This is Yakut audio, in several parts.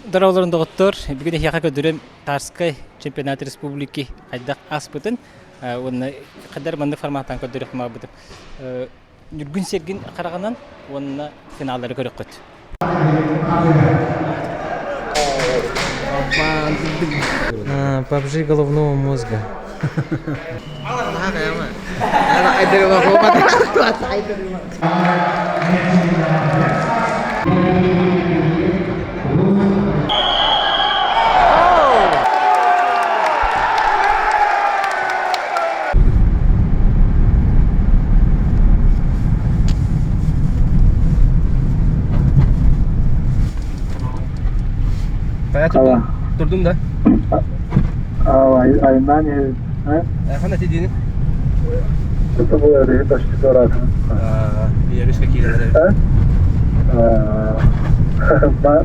Дороолорун доҕоттор, бүгүн эһиэхэ көрдөрөм Тарскай чемпионат республики хайдах ааспытын уонна хайдар маннык форматтан көрдөрөх маабытым. Ньургун Сергин хараҕынан уонна финаллары көрөххүт. PUBG головного мозга. Хайа турдум да? Айынан Хана тидини? Это было это Биэрискэ киирэлэр.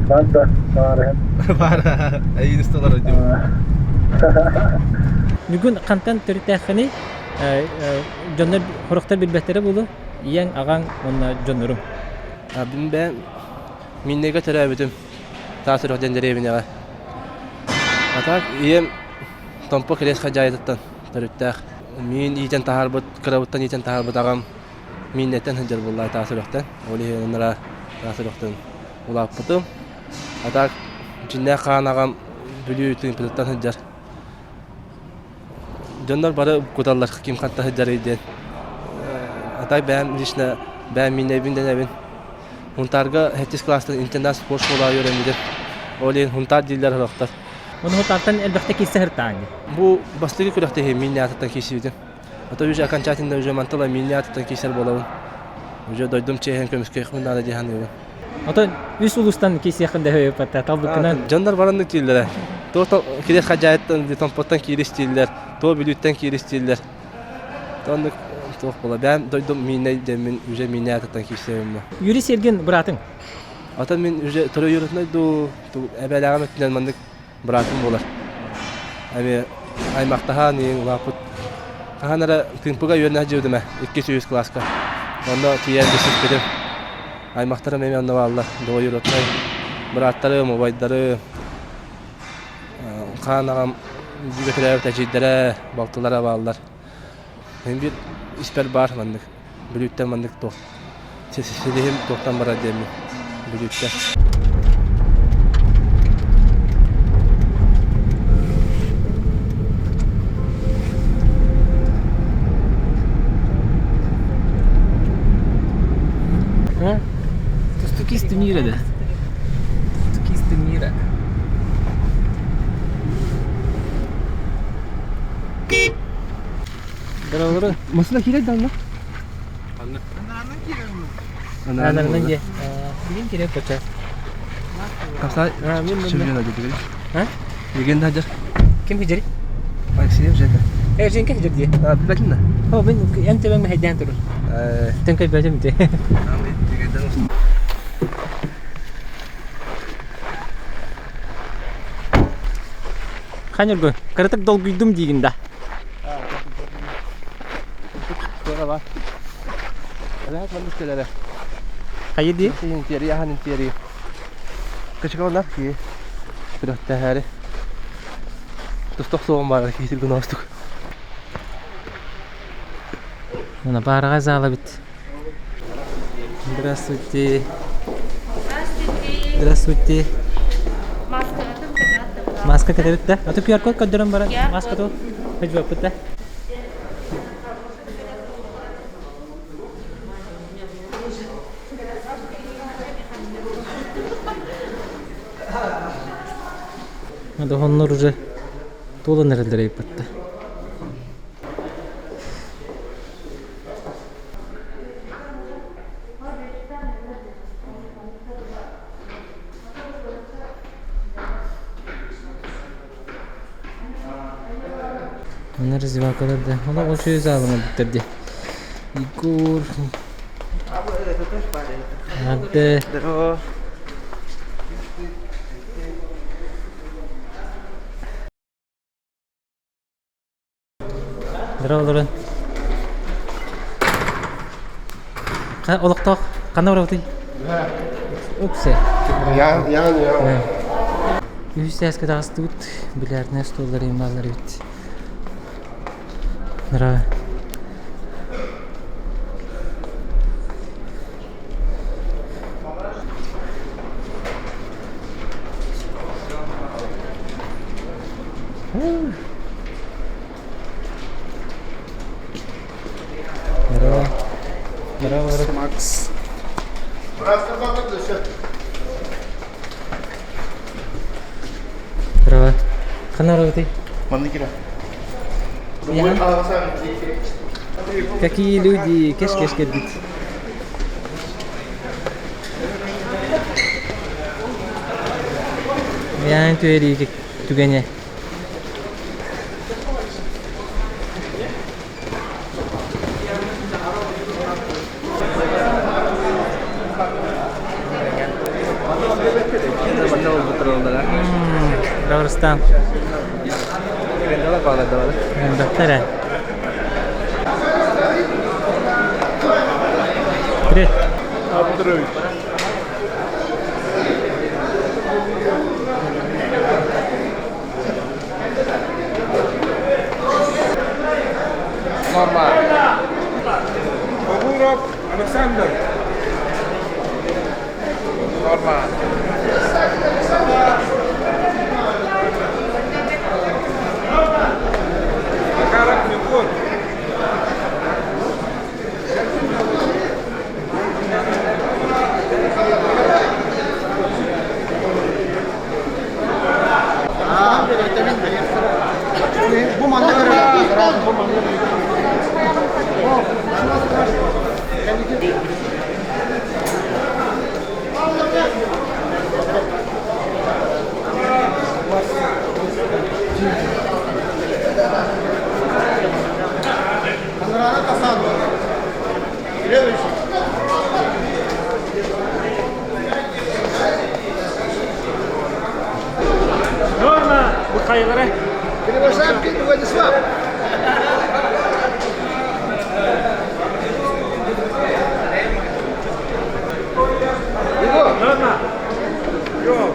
Банда баар. Баар. Эйин усталар дим. Бүгүн хантан төрүттээххиний? Дьоннор хорохтор билбэттэрэ буолуо. Ийэҥ, аҕаҥ уонна дьоннорум. Мин бэйэм Миннэгэ төрөөбүтүм. Таас үрэх диэн дэриэбинэҕэ. А так ийэм Томпо кириэс хадьаайытыттан төрүттээх. Миин иитэн таһаарбыт, кырабыттан иитэн таһаарбыт аҕам мииннэттэн сылдьар буоллаа Таас үрэхтэн. Ол иһин анараа Таас үрэхтэн улааппытым. А так дьиннээх хаан аҕам Бүлүү Тыымпытыттан сылдьар. Дьоннор бары куталлар ким ханта сылдьарый диэн. А так бэйэм лично бэйэм мииннэйбин дэнэбин. Хунтаарга сэттис кылаастан интернат спорт школаҕа үөрэммитим. Ол иһин Хунтаар дииллэр сорохтор. Ону Хунтаартан элбэхтэ киирсэ сырыттаҕыҥ дии? Бу бастакы күрэхтэһии мииннэ аатыттан киирсибитим. А то уже окончательно уже мантала мииннэ аатыттан киирсэр буолабын. Уже дойдум чиэһин көмүскүөхпүн наада дии саныыбын. Отон үс улуустан киирсиэххин да өйөппөттө талбыккынан. Дьоннор бараннык дииллэрэ. Туох кириэс хадьаайыттан, Томпоттон киирис дииллэр, туох Бүлүүттэн киирис дииллэр. Оннук туох буола. Бэйэм дойдум Миинэй диэммин уже Миинэй аатыттан киирсэбин. Юрий Сергин быраатыҥ? Атын мин уже троюродной дуу, эбээлээҕим өттүнэн маннык быраатым буолар. Эми аймахтаһаан иин улааппыт. Хаһан эрэ Тыымпыга үөрэнэ сылдьыбытым ээ, иккис-үһүс кылааска. Онно тиийэн билсиспитим. Аймахтарым эмиэ онно бааллар, двоюродной бырааттарым, убайдарым, хаан аҕам бииргэ төрөөбүт эдьиийдэрэ, балтылара бааллар. Мин биир испэр баар маннык, Бүлүүттэн маннык туох силиһим туохтан барар диэммин Бүлүүттэн. Тустукисты мира да. Тустукисты мира. Здорово. Машина киирэр да онно? Анарынан дьэ. Билин киирэр коча. Каса чемпион дедигин. А? Легенда хадьар. Ким хидьэри? Алексеев Жека. Э, Женька хидьэр дии. А, билбэтин да? О, мен эн төбөм хэйдээн турur. Тэн көйбөтүм ити. Ханьыргы, кыратык долгуйдум диигин да. Хайы дии? Мына баарга зала бит. Здравствуйте. Здравствуйте. Здравствуйте. Маскаҕытын Маска кэтэбит да? А то QR-код көрдөрөн баран QR-код. маска то хөдьүөппүт да? Дохоннор уже туолан эрэллэр ыйыппатта. Манна раздевалкалар да. Олох үчүгэй заалыма бүттэр дии. Егор. Надо. Здорово. Здорово, Олохтоох ханна барабытый? Упсе. Ян, ян, ян. Үһүс сээскэ таҕыстыбыт, бильярднай остуоллар иһин бааллар эбит. Нара. Здорово. Здорово, Макс. Здорово. Ханна барабытый? Манна кира. Какие люди кеш-кеш кэлбит. Яан түөрии түгэнэ. Дагыстан. Доктора. Привет. Петрович. Огуров Александр. Норма. Макаров Микон. Норма бу хайалара? Кривошапкин Владислав. Норма. Норма.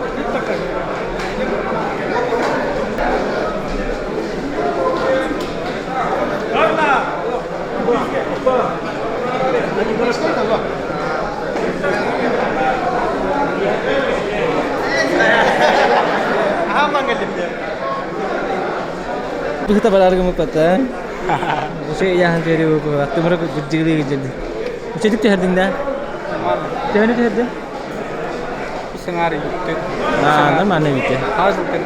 Быһыта бараргым укпата. Үчүгэй ыйааһын түһэрии буолуо. Тымыры бырдьыгырыы дьэлди. Үчүгдүк түһэрдиҥ да? Төһөнү түһэрдиҥ? Сценарий бүттү. Аа, нормально эбит. Хазылтын.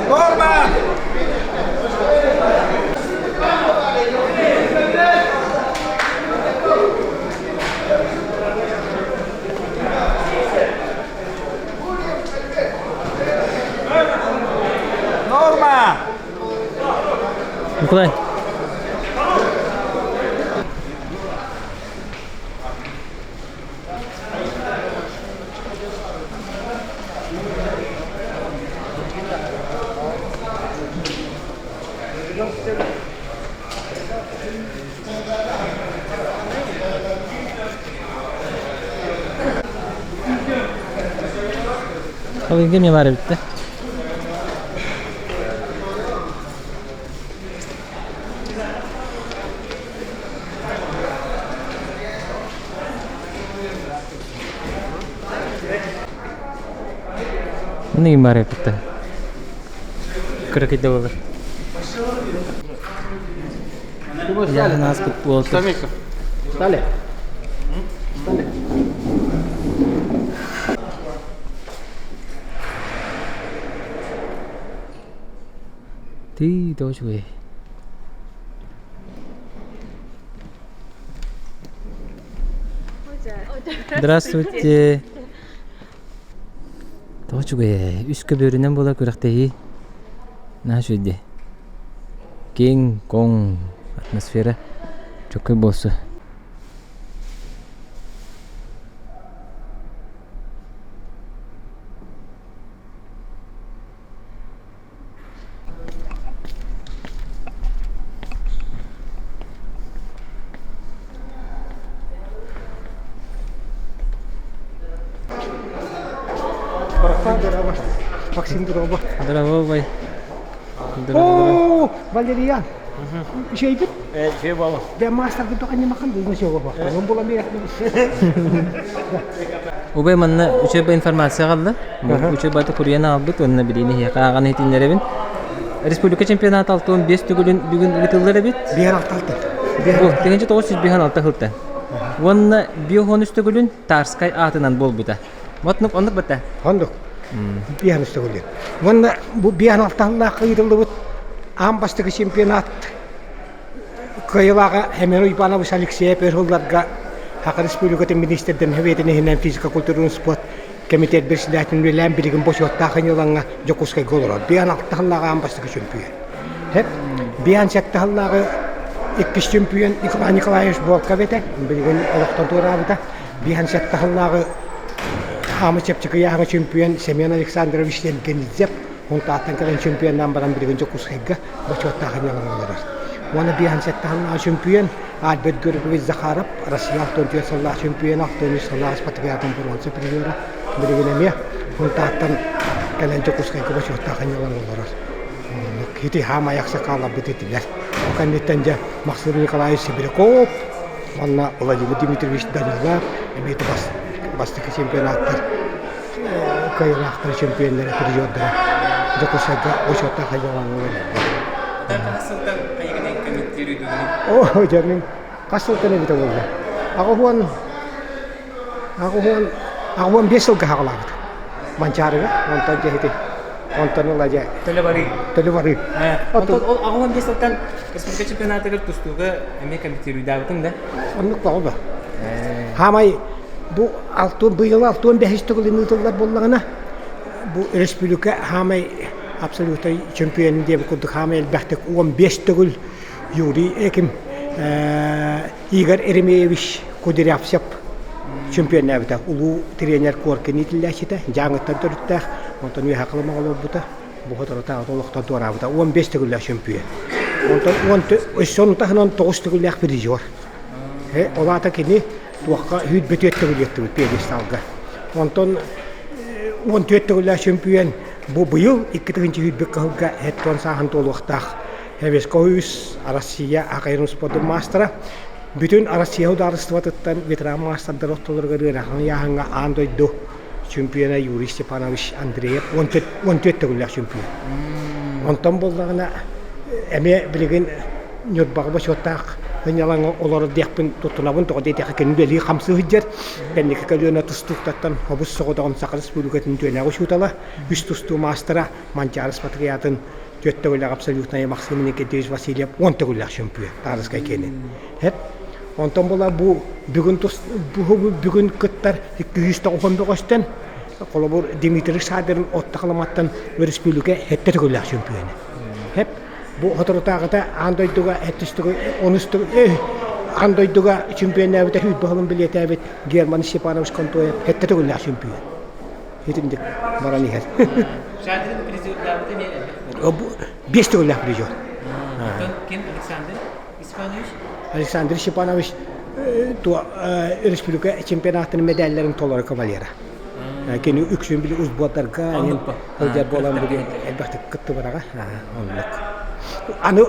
Норма! Норма! Николай. Ол ким баар эбит Мин баар эбит Кыракыйда болар. Я ааспыт буолту. Стали? Тыы, тоҕо үчүгэй. Здравствуйте. Тоҕо үчүгэй үс көбүөрүнэн буолар күрэхтэһии. Наһаа үчүгэй дии. Киэҥ, коҥ атмосфера чөкөй буолсу. Максим Дроба. Здорово, О, Валериан. Үчүгэйбит? Дэ маастаргын тоҕо ньымахан булгун сиэҕэ буолан буолан Убай манна үчүгэй информация аҕалла. Үчүгэй баты курьян аҕалбыт уонна билиини эһиэхэ ааҕан иһитиннэрэбин. Республика чемпионата 65 төгүлүн бүгүн ыытыллар эбит. Биэр алталта. Бу 1996 сылтан. Уонна 53 төгүлүн Тарскай аатынан буолбута. Оннук оннук бата. Оннук. Биэһэн үстөгүлүн. Уонна бу биэһэн алталлаах ыытыллыбыт аан бастакы чемпионат Кыайыылааҕа Семен Уйбанович Алексеев өр сылларга Саха Республикатын министрдэрин Сэбиэтин иһинэн физико-культурный спорт кэмитиэт председателин үлэлээн билигин бочуоттаах ыньылаҥҥа Дьокуускайга олорор. Биан алта сыллааҕы аан бастакы чөмпүйүөн. Хэп биан сэттэ сыллааҕы иккис чөмпүйүөн Николай Николаевич Волков этэ. Билигин олохтон туораабыта. Биан сэттэ сыллааҕы хаамы чэпчэки ыйааһыҥа чөмпүйүөн Семен Александрович Сенгенидзев Хунтааттан кэлэн чөмпүйүөннээн баран билигин Дьокуускайга бочуоттаах ыньалаҥ олорор. Уонна биэһэн сэттэ сыллаах чөмпүйүөн Альберт Георгиевич Захаров Россия 64 сыллаах чөмпүйүөнэ, 63 сыллаах спартакиадатын боруонса призера билигин эмиэ Хунтааттан кэлэн Дьокуускайга бочуоттаах ыньалаҥ олорор. Ити хаамай аксакааларбыт итилэр. Ол кэнниттэн дьэ Максим Николаевич Сибиряков уонна Владимир Дмитриевич Данилов эмиэ бастакы чемпионаттар кыайыылаахтара, чөмпүйүөннэрэ, призердара Дьокуускайга бочуоттаах айылаҥҥа олороллор. Хас сылтан хайыгынан комментиир үдүгүнүй? Оо, дьэ мин хас сылтан эбитэ буолла? Аҕыс уон, 85 сылга хаҕалаабыт. Манчаарыга, онтон дьэ ити, онтон ыла дьэ Төлө барыы. Төлө барыы. Онтон ол 85 сылтан республика чемпионатыгар тустууга эмиэ комментируйдаабытыҥ да? Оннук баҕа ба. Хаамай бу алтын быйыл алтын бэһис төгүлүн ыытыллар буоллаҕына бу республика хаамай абсолютнай чемпионун диэбит курдук хаамай элбэхтик 15 төгүл Юрий Эким Игорь Еремеевич Кудрявцев чемпионнаабыта улуу тренер Коркин иитиллээччитэ Дьааҥыттан төрүттээх онтон үөһэ Халымаҕа олорбута бу соторутааҕыта олохтон туораабыта 15 төгүллээх чөмпүйүөн онтон уон өссө ону таһынан тоҕус төгүллээх призер ол аата кини туохха сүүрбэ төгүл пьедесталга онтон 14 төгүллээх чөмпүйүөн бу быйыл 2021 кыһылга 70 сааһын туолуохтаах Союз Россия АКР спордун маастара бүтүн Россия судаарыстыбатыттан ветеран маастардар ортолоругар ыарахан ыйааһыҥҥа аан дойду чемпиона Юрий Степанович Андреев 14 төгүллээх чемпион. Онтон буоллаҕына эмиэ билигин Ньурбаҕа бочуоттаах сынньалаҥҥа олорор диэхпин туттунабын тоҕо диэтэххэ кини үлэлии хамсыы сылдьар. Кэнники көлүөнэ тустууктартан хобус соҕотоҕун Саха Республикатын үтүөлээх учуутала, үс тустуу маастара Манчаары Спартакиадатын түөрт төгүллээх абсолютнай Максим Никитич Васильев 10 төгүллээх чемпион Таарыскай киэнин. Хэп Онтон була бу бүгүн бүгүн кыттар 290 бөҕөстөн холобур Дмитрий Садерин отто халаматтан өрөспүүбүлүкэ сэттэ төгүллээх чөмпүйүөнэ. Хэп бу соторутааҕыта аан дойдуга сэттис төгүл онус төгүл аан дойдуга чемпионнаабыта сүүрбэ сылын бэлиэтээбит Герман Степанович Контоев сэттэ төгүллээх чөмпүйүөн. Итинник баран иһэр. Шадрин призердаабыта эмиэ элбэх. Биэс төгүллээх призер. Оттон ким Александр Степанович? Александр Степанович республика чемпионатын медалларын толору кавалера. Кини үксүн били узбуотарга сылдьар буолан били элбэхтик кыттыбараҕа. Оннук. Аны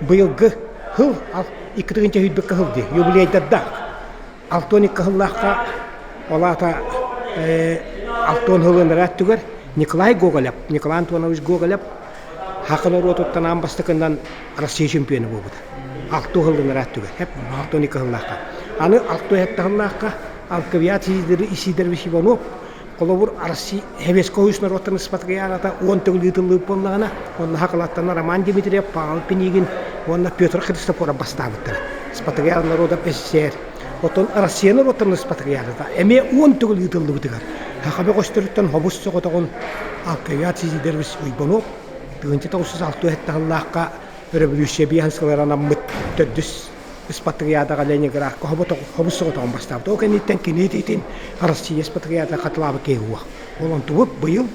быйылгы сыл икки тыһыынча сүүрбэккэ сыл дии юбилейдардаах. 62 сыллаахха ол аата Алтон сылын түгэр Николай Гоголев, Николай Антонович Гоголев Саха норуотуттан аан бастакынан Россия чемпиона буолбута. Алты сыллынара түгэр. Хеп, 62 сыллаахха. Аны 67 сыллаахха Алквиат Исидорович Иванов. Холобур, Россия Советскай Союз норуоттарын Спартакиадата 10 төгүл ыытыллыбыт буоллаҕына, онно хакылаттан Роман Дмитриев, Павел Пинигин уонна Петр Христофоров бастаабыттара. Спартакиада народов СССР. Оттон Россия норуоттарын Спартакиадата эмиэ 10 төгүл ыытыллыбытыгар саха бөҕөстөрүттэн хобус соҕотоҕун Алкавиад Сидорович Уйбанов 1967 сыллаахха өрөбүлүүссүйэ биэһин сылыгар анаммыт төрдүс Ыспатыйаадаҕа Ленинградка хобус соҕотоҕун бастаабыт. Ол кэнниттэн кини ититин Россия Ыспатыйаада хатылаабыт киһи уох. Ол онтубут быйыл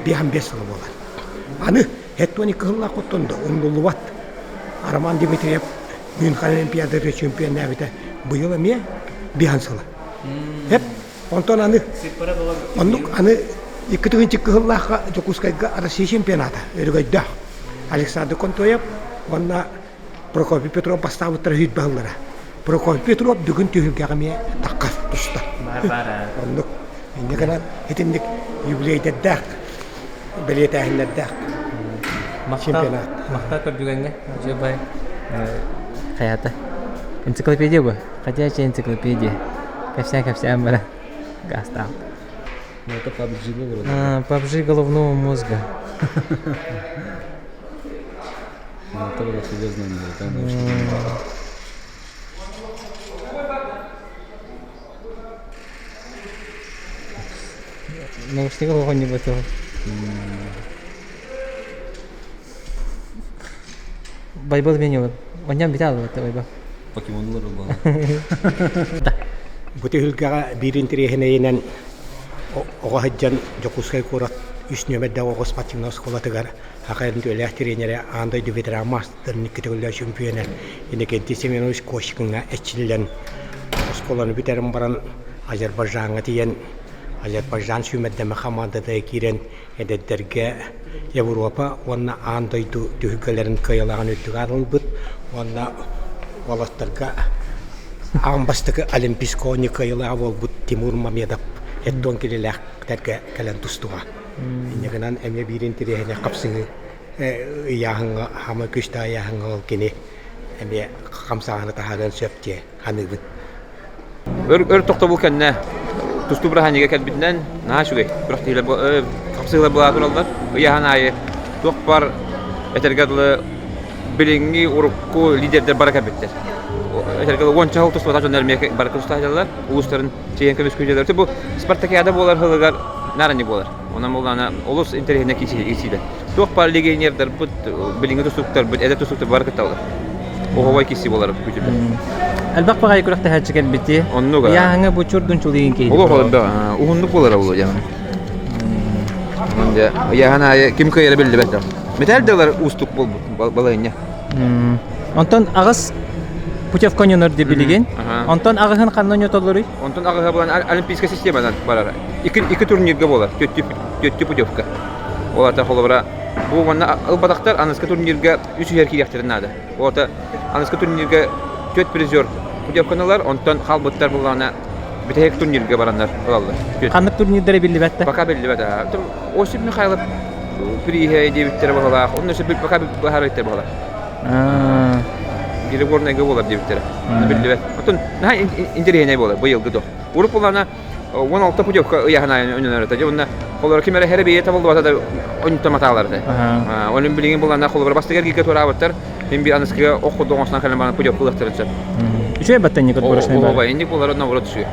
55 сыла буолар. Аны 72 сыллаах оттон да умнуллубат. Роман Дмитриев Мюнхен Олимпиадата чемпионнаабыта быйыл эмиэ 5 сыла. Хеп, онтон аны оннук аны 2 сыллаахха Дьокуускайга Россия чемпионата өрөгөйдөөх. Александр Контоев уонна Прокопий Петров бастаабыттара сүүрбэ сыллара. Прокопий Петров бүгүн түһүлгэҕэ эмиэ тахха туста. Оннук. Инньэ гынан итинник юбилейдэрдээх, бэлиэтээһиннэрдээх чемпионат. Махтал көрдүгэҥҥэ. Үчүгэй хайата. Энциклопедия бу. Ходячая энциклопедия. Кэпсээн-кэпсээн баран гаастаах. Ну, это PUBG вроде. PUBG головного мозга. Ну, это было серьезно, да, научно. Наушнига оҕонньубут Байбал мен Онньан бите албатта Байбал. Покемоннор буолла. Бу түһүлгэҕэ биир интэриэһинэйинэн оҕо сылдьан Дьокуускай куорат үс нүөмэрдээх оҕо спортивнай оскуолатыгар Саха үлэлээх тренерэ, аан дойду ветеран маастарын икки төгүллээх чөмпүйүөнэ Иннокентий Семенович Кошкиҥҥа эрчиллэн оскуоланы бүтэрэн баран Азербайджаҥҥа тиийэн Азербайджан сүүмэрдэмэ хамаандатыгар киирэн эдэрдэргэ Европа уонна аан дойду түһүлгэлэрин кыайыылааҕын үрдүк аатырбыт уонна уолаттарга аан бастакы олимпийскай оонньуу кыайыылааҕа буолбут Тимур Мамедов эттон килэлээхтэргэ кэлэн тустуга. Инньэ гынан эмиэ биир интэриэһинэй хапсыһыы ыйааһыҥҥа хаамай күүстээх ыйааһыҥҥа ол кини эмиэ хамсааһыны таһаарыан сөп диye саныыбын. Өр, өр тохтобул кэннэ тустуу бырааһынньыга кэлбитинэн наһаа үчүгэй күрэхтэһиилэр хапсыһыылар буола тураллар. Ыйааһын аайы туох баар этэргэ дылы билиҥҥи урукку лидердэр бары кэлбиттэр. Этэргэ дылы уонча сыл тустубатах дьоннор эмиэ бары туста сылдьаллар. Улуустарын чиэһин көмүскүүллэр. Бу спартакиада буолар сылыгар наар буолар. Онон буоллаҕына олус интэриэһинэй киирсиилэр. Туох баар легионердарбыт, билиҥҥи тустууктарбыт, эдэр тустууктар бары кытталлар. Оһуобай киирсии буолар күүтүллэр. Элбэх баҕайы күрэхтэһээччи кэлбити. Оннук. Ыйааһыҥа бу чурдун чулуйун киһи. Олох элбэх. Уһуннук буолара буолуо дьэ. Онон дьэ ыйааһын аайы ким кыайара биллибэт. Металл да ылар уустук буолбут балаһыанньа. Онтон аҕыс путевка ойнонор дии билигин. Онтон аҕыһын ханна ойнотоллоруй? Онтон аҕыһа булан олимпийскай системанан барар. Икки, икки турнирга буолар. Түөттүү путевка. Ол ата холобура бу уонна ылбатахтар аныска турнирга үс үһэр киириэхтэрин наада. Ол ата аныска турнирга түөрт призер путевканы ылар, онтон хаалбыттар буллаҕына бүтэһик турнирга бараннар ылаллар. Ханнык турнирдары биллибэт да? Пока биллибэт. Осип Михайлов прииһэ диэбиттэрэ баһылаах. Онно сөп пока быһаарыттар баһылаах. Переговорнайга буолар диэбиттэрэ. Биллибэт. Оттон наһаа интэриэһинэй буолар быйылгы дох. Урут булана 16 путевка ыйаһын айан өнөнөр этэ. Онно холор ким эрэ хәрэ бэйэ табыллыбата да онтоматаалар этэ. Onun билигин булана холор бастыгар гигэ тураабыттар. Мин bir аныскыга ох курдук оҥостон кэлэн баран путевка ылыахтарын сөп. Үчүгэй баттанньык отборочный бар. Оба, инник булар наоборот үчүгэй.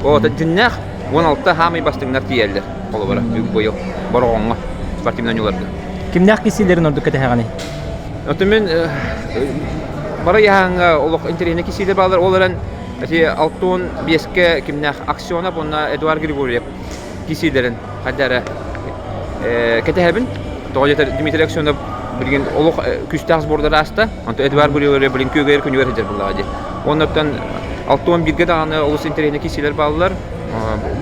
О, дьиннээх 16 хаамый бастыҥнар тиийэллэр. Холобура, быйыл Бороҕоҥҥо спортивнай оонньууларга. Кимнээх кисиилэрин ордук кэтэһэҕиний? Отон мин бары яһааҥҥа олох интэриэһинэй кисиилэр бааллар. Ол эрэн ити 65-кэ кимнээх Аксенов уонна Эдуард Григорьев кисиилэрин хайда эрэ кэтэһэбин. Тоҕо диэтэр Дмитрий Аксенов билигин олох күүстээх сбордары ааста. Онтон Эдуард Григорьев билигин күөгэр күнүгэр сылдьар буоллаҕа дии. Оннуттан 61-гэ даҕаны олус интэриэһинэй кисиилэр бааллар.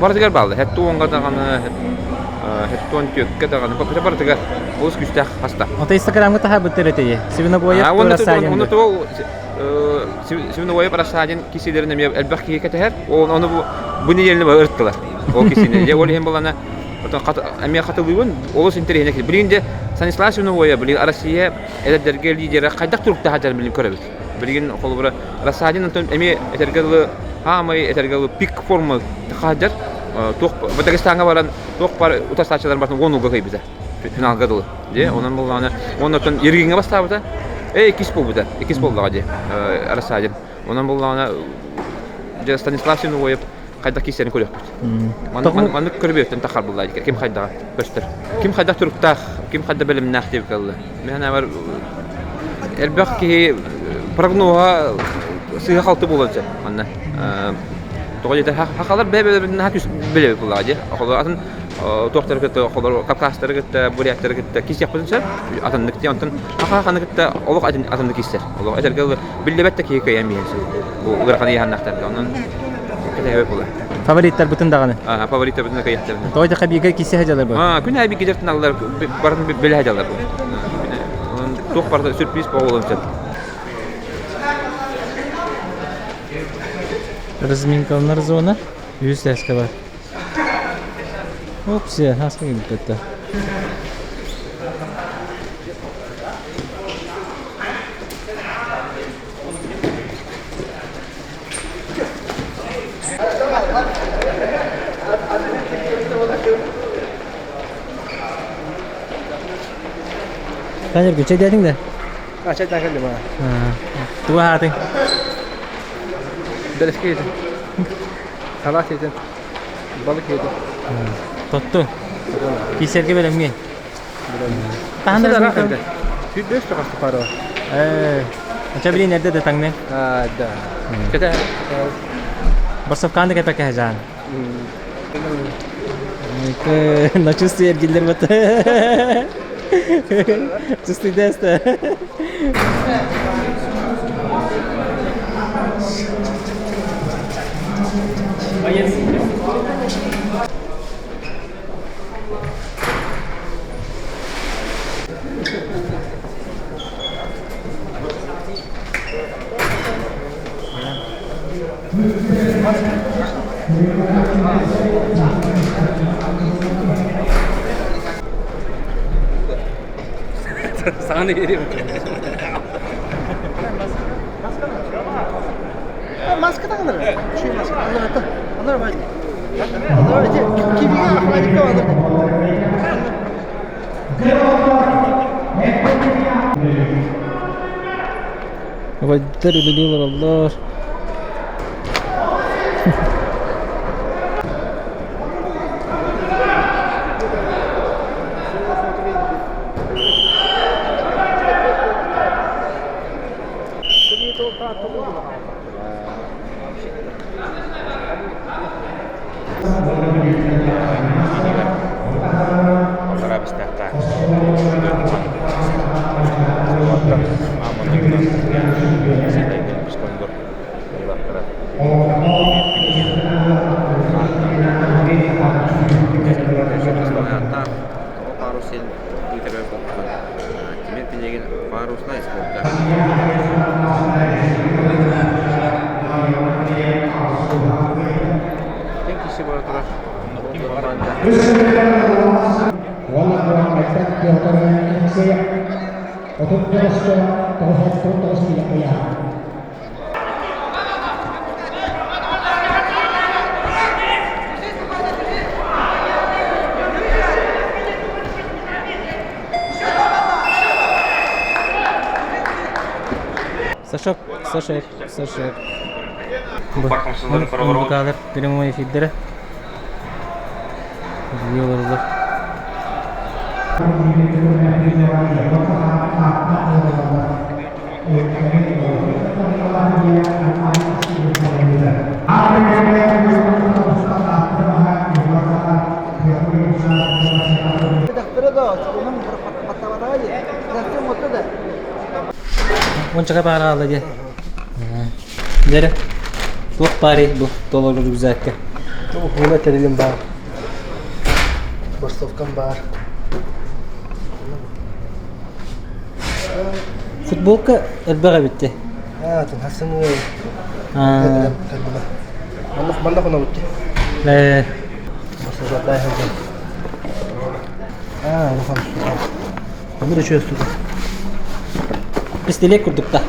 Барытыгар бааллар. Хэттэ уонга даҕаны, хэттэ уон түөккэ даҕаны, барытыгар олус күүстээх хаста. Ото Инстаграмҥа таһаарбыттар этэй. Свинобоев Рассадин. Оны то Свинобоев Рассадин кисилерин эмиэ элбэх киһи кэтэһэр. Оны бу неделяны ырыттылар. Ол кисини. Дьэ ол иһин булана эмиэ хатылыыбын олус интэриэһинэй. Билигин де Станислав Свинобоев билигин Россия эдэрдэргэ лидера хайдах туруктаах дьон билин көрөбүт. Билигин холобура Рассадин онтон эмиэ этэргэ дылы хаамай этэргэ дылы пик форма хаадьар. Туох Дагестаҥҥа баран туох бар утарсааччыларын барытын 10 ууга кыайбыта. Финалга дылы. Дии, онон буллаҕына оннуттан Иргиҥҥэ бастаабыта. Э, иккис буолбута. Иккис буоллаҕа дии. Рассадин. Онон буллаҕына дьэ Станислав Синуоев хайдах киирсэрин көрүөхпүт. Маннык көрбүөттэн тахар буллаа ким хайдаҕа көстөр. Ким хайдах туруктаах, ким хайда бэлэмнээх диэбит калла. Мен бар элбэх киһи прогноһа сыыһа-халты буолуон сөп манна. Тоҕо диэтэр хахалар бэйэ-бэйэлэрин наһаа түс билэбит буллаҕа дии. Холор атын туохтары кытта холор кавказтары кытта буряттары кытта киирсиэхпитин сөп. Атыннык дии онтон хаха-ханы кытта олох атыннык киирсэр. Олох этэргэ биллибэт да киһи кыайан биһэн сөп. Бу ыарахан ыйаһаннаахтарга онон кэтэһэбит була. Фавориттарбытын даҕаны. Аа, фавориттарбытын да кыайыахтарын. Тоҕо диэххэ бииргэ киирсэ сылдьаллар бу. Аа, күн аайы бииргэ дьарыктаналлар, барытын билэ сылдьаллар бу. Онон туох барыта сюрприз буолуон сөп. Разминкаланар зона үс эске бар. Опция, хаска кэлбитэ. Канер күчэ диэтиҥ да? Ача кэллим аа. Туга аатыҥ? Бэрэски этим. Салат этим. Балык этим. Тотту. Кисерге бэлэмҥин. Таһан Сүүрбэс тоҕус пара. Э, Ача билин эрдэ да таҥнын. А, да. Кете. Борсовканы кэпэкэ жан. На чувстве эргиллер бат. Чувствуй дэстэ. Саҥаны биэриэм. Маска таҥнар. Şu маска. Анар анар бар. Анар кибиге ахмадикка анар. Вайдер үлэлии олороллор. Сашок, Сашок, Сашок. Музыкалар прямой эфирдere. Олороллор. Ончака баара хаалла дии. Дьэрэ, туох баарый бу толору рюкзакка? Уһуна тэрилим баар. Борстовкам баар. Футболка элбэх эбит дии. Аа, хасыҥы Манна хонобут дии. Э, Борстовка сылдьан. Аа, улахан. Онно да үчүгэй тута. Пистолет курдук да.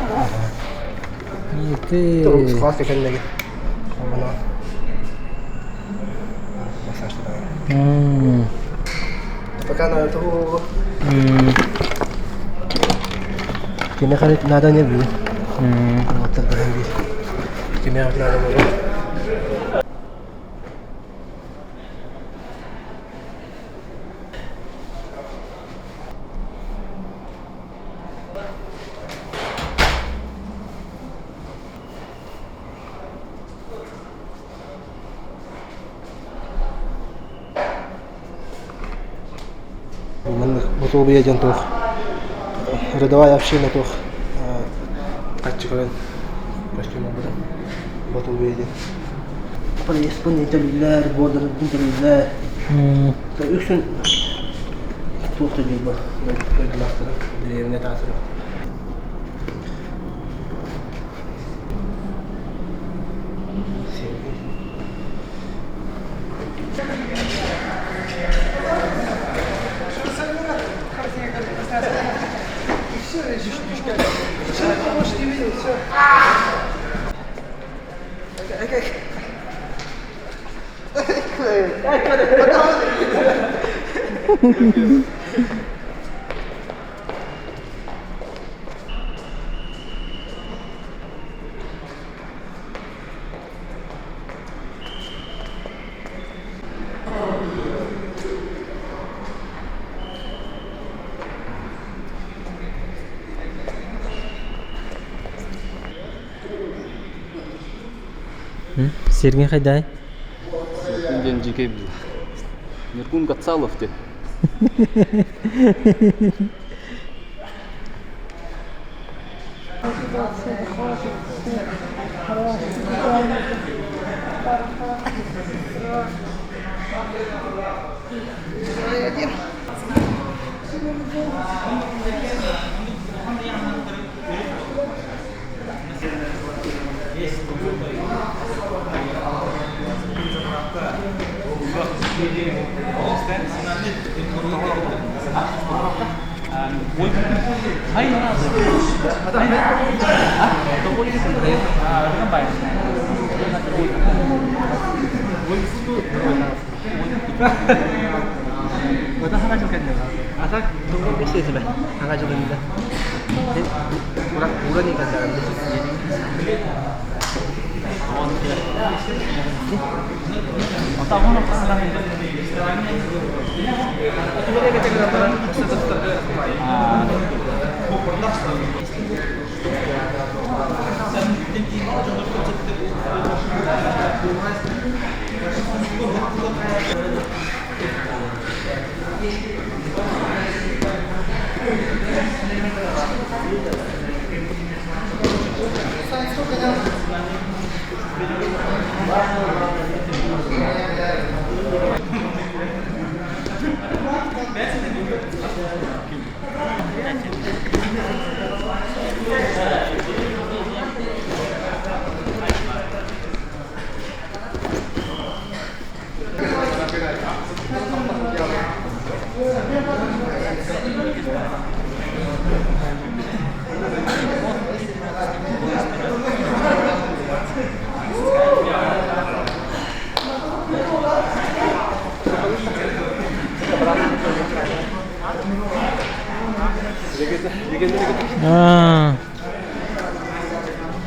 Ити Схватка кэллэги. Пока на того. Кини харит надо не было. Кини надо было. Маннык ботуобуйа диэн туох рядовая община туох хаччы көрөн костюм ылбытым ботуобуйа диэн Проездпын төлүүллэр, буордарбын төлүүллэр. Үксүн туох да диир дойдулаахтара дэриэбинэ таасырах. Сергей хайдай? Диэн дьикэй Ньургун Гацалов диэн.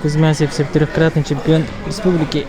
Кузьма Сивцев, трехкратный чемпион республики.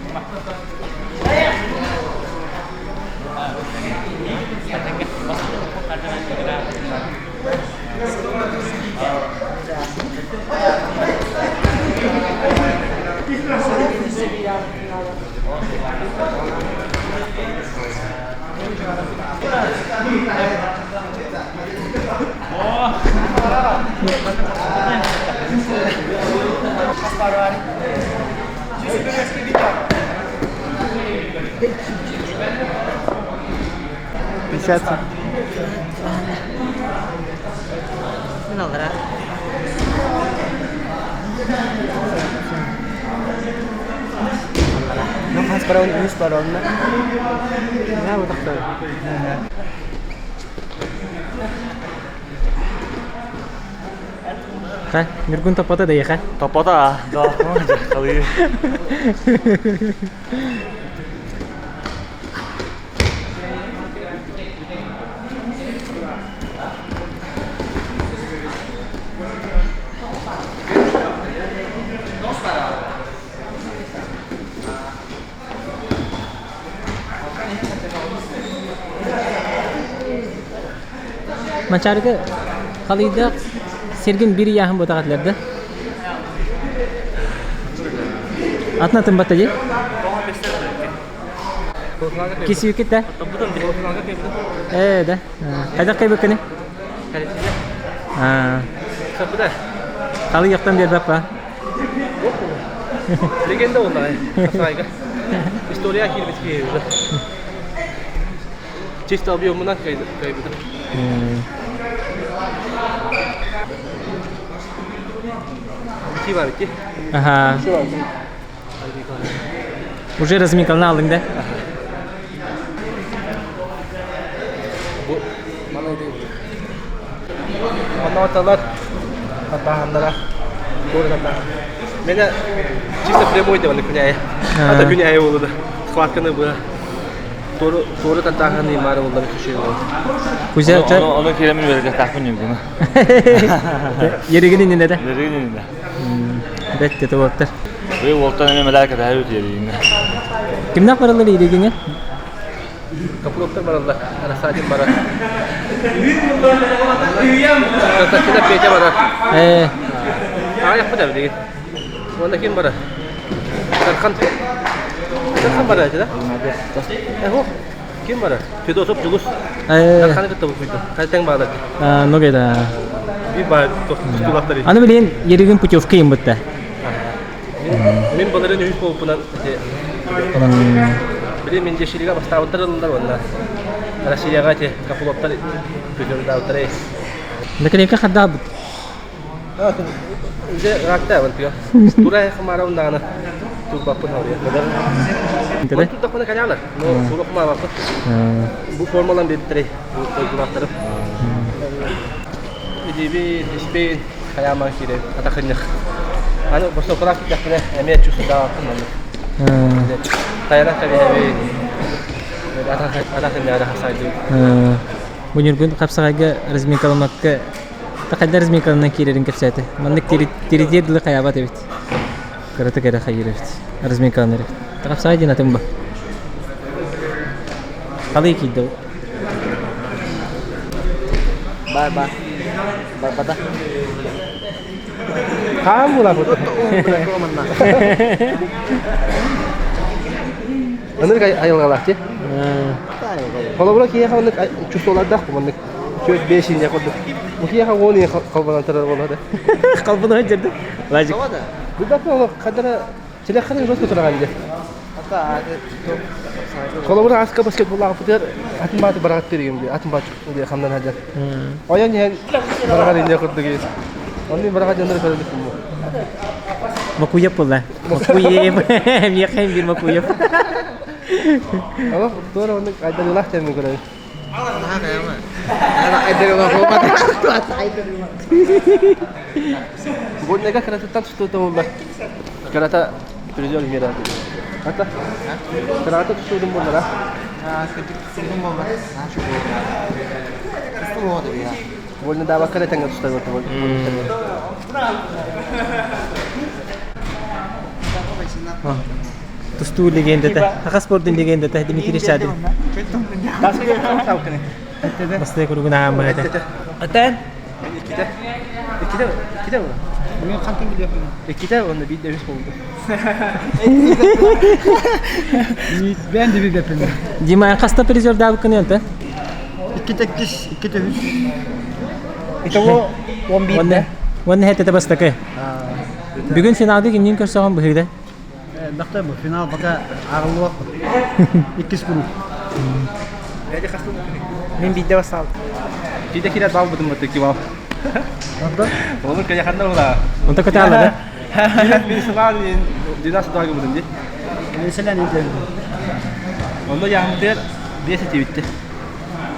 Ха, Ньургун топпото да ха. Топпото, да, халыы. Манчаарыга халыйдаах сиргин биир ыйааһын буотах этилэр да? Атын атын батта дии? Кисүүкүт да? Ээ да. Хайдах кайбыккыны? Халыйыахтан биэрбэт ба? Легенда оннай. Хасайга. История киирбит киһи уже. Чисто объемунан кайбыта. Бити бар бити. Ага. Уже разминкална алдың да? Бу Манна татаһаннара Меня чисто прямой делали күнәйе. Ата күнәйе болду. Схватканы бу. Тору тору татаһаны имары болду күшү болду. Кузя Оны керемин береге тахмин югуна. Еригин инне да. Еригин инне. Бетте туоттар. Бу волтан эме медаль катары еригин. Кимнах баралар еригине? Капулоптар бараллар. Арасадин барар. Константинов Петя барар. Э. Аяқ бітер деген. Онда ким барар? Дархан. Дархан барар да? Эхо. Ким барар? Федотов Жулус. Дарханы кытта букуйду. Кайтаң баалар. Ну да. Bir бар тустулактар. Аны билен еригин путевка им бутта. Мен баларын үс болупунан Биле мен жешилиге бастабыттар ылылар онна. Россияга те капулоптар көтөрү Наконец хадда бут. Уже ракта вон тио. Тура хмара ундагана. Турбаппын хаврия. Интеле? Тут каналар. Но сура хмара Бу формалан беттере. Бу тойгулактары. Идиби диспей хаяма кире атахынных. Аны босокулак китәхне әмия чусуда кымны. Таяна кабе. Атахынны ара хасайды. Бу Нюргун хапсагайга разминкаламакка тақайда разминкаланан киирерин кэпсээтэ. Маннык тиридиэр дылы хайаабат эбит. Кырата кэрэ хайыр эбит. Разминкаланар эбит. Хапсагай диэн атын ба. Халый киирдэ Бар бар. Барбата. Хаам була бу. Ынырык айылгалаах ти. Холобура киһиэхэ оннук чувстволардаах бу маннык төрт беш инне курдук. Бу киһиэхэ уон иһин холбонон турар буолла да. Холбонон дьэрдэ. Лажик. Билбэппин ол хадара телехханын жестко тураган дии. Холобура аска баскетболлаахпытыгар атын бааты бараҕат тиэригим дии атын баат дии хамнан сылдьар. Ойон иһэн бараҕар инне курдук Оннун бараҕа дьоннору көрө бу. Макуев буолла. Макуев. Миэхэ биир Макуев. Олох туора оннук айдарыылаах тэмми көрөбүн. Бу кыратыттан тустуута буолла. Кырата призер мира. Ата. Кырата тустуудум буоллара. Вольно даабакка да тэҥҥэ тустар буолла. Тустуу легендата, Хаха спордун легендата Дмитрий Шадрин. Бастык куругун ааммыта. Атан. Иккитэ. Иккитэ, иккитэ була. Мен хантан билиэппин. Иккитэ уонна биир үс буолду. Бэйэн да билбэппин. Дима, хаста призердаабыккын өлтө? Иккитэ иккис, иккитэ үс. Итого 11 Уонна хэтэтэ бастакы. Бүгүн финалга кимниин көрсөҕүн быһыыда? Бахта бу финал пока ааҕыллыбат. Иккис куруук. Мин биирдэ бастаабыт. Биирдэ киирээт баалбытым бытты кибал. Олор кыйаханнар була. Онто көтө да? Мин сылаан 12 дойга бутум ди. Мен интен. Онно яамтер 5 этибитти.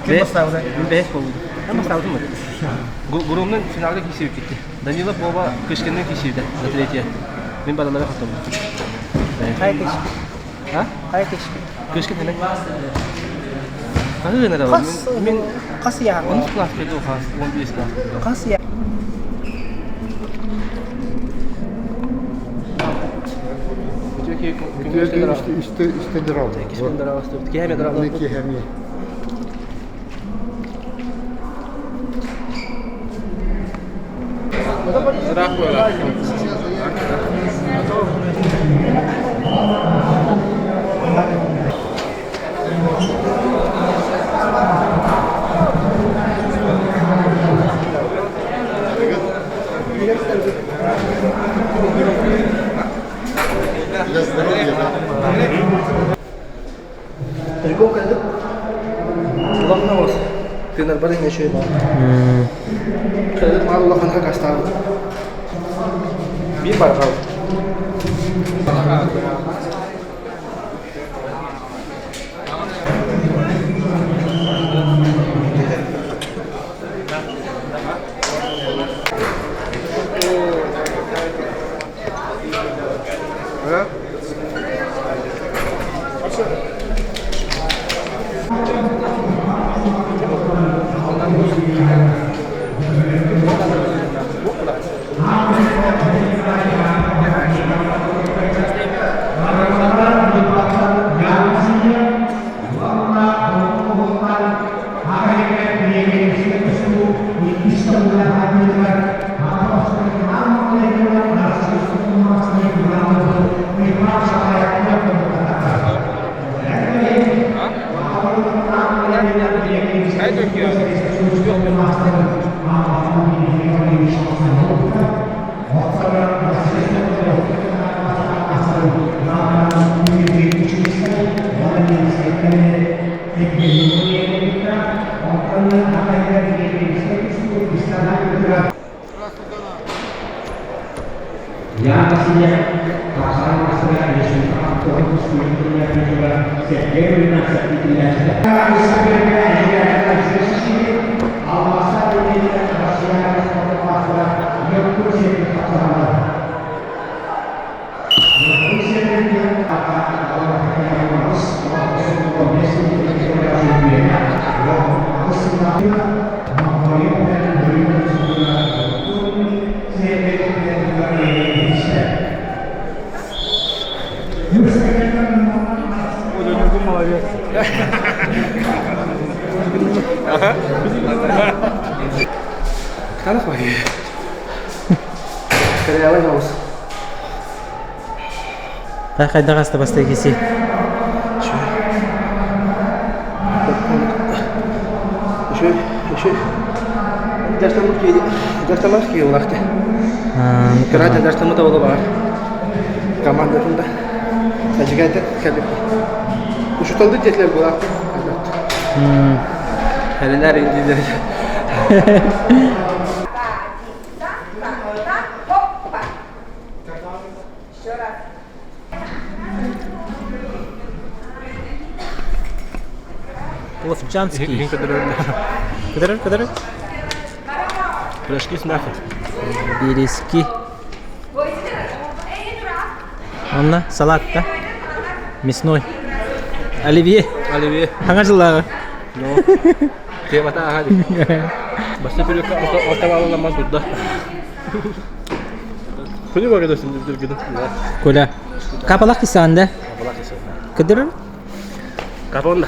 Ким бастаабыта? Мин 5 болду. Мен бастаабытым. Гурумнун финалга кисибит кетти. Данилов Вова Кышкиннин кисибите за третье. Мин баралары хаттым. Хай кыш. А? Хай кыш. Кышкин эме. Хасы гына Хас. Мин Хас я. 10 класс кету хас 15 класс. Хас я. Ыраах буолар. Далеко кэлдим. Улахана бас. Тыынарбар иҥэ үчүгэй баар. Кэлдим маар улахана хакастаабыт. Биир бар хаалбыт. Хайдах аста бастай киси? Командатын да Тажигайда кэлип. Учуталды диэтилэр буолаахты. Хәленәр инде. Ловчанский. Кыдырыр, кыдырыр. Пирожки с мясом. Березки. Онна салат да? Мясной. Оливье. Оливье. Хаҥа жыллааҕы. Ну, темата аха ди. Басты пирожка орталаламан турда. Күнү багы дөсүн дүргүдү. Коля. Капалах кисаан да? Кыдырыр? Капонда.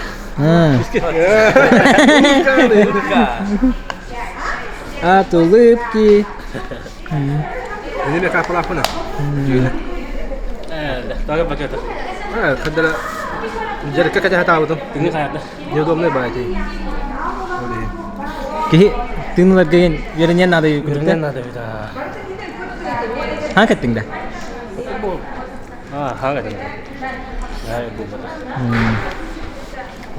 От улыбки. Ini капалахпына. Тага пакета. А, хаддара жарыкка катя хатаабытым. Тыҥы хаята. Неудобный баати. Киһи тыыныларга үөрэнэн наада Үөрэнэн наада да. Хаан кэттиҥ да? А, хаан кэттиҥ. Ай, булбата.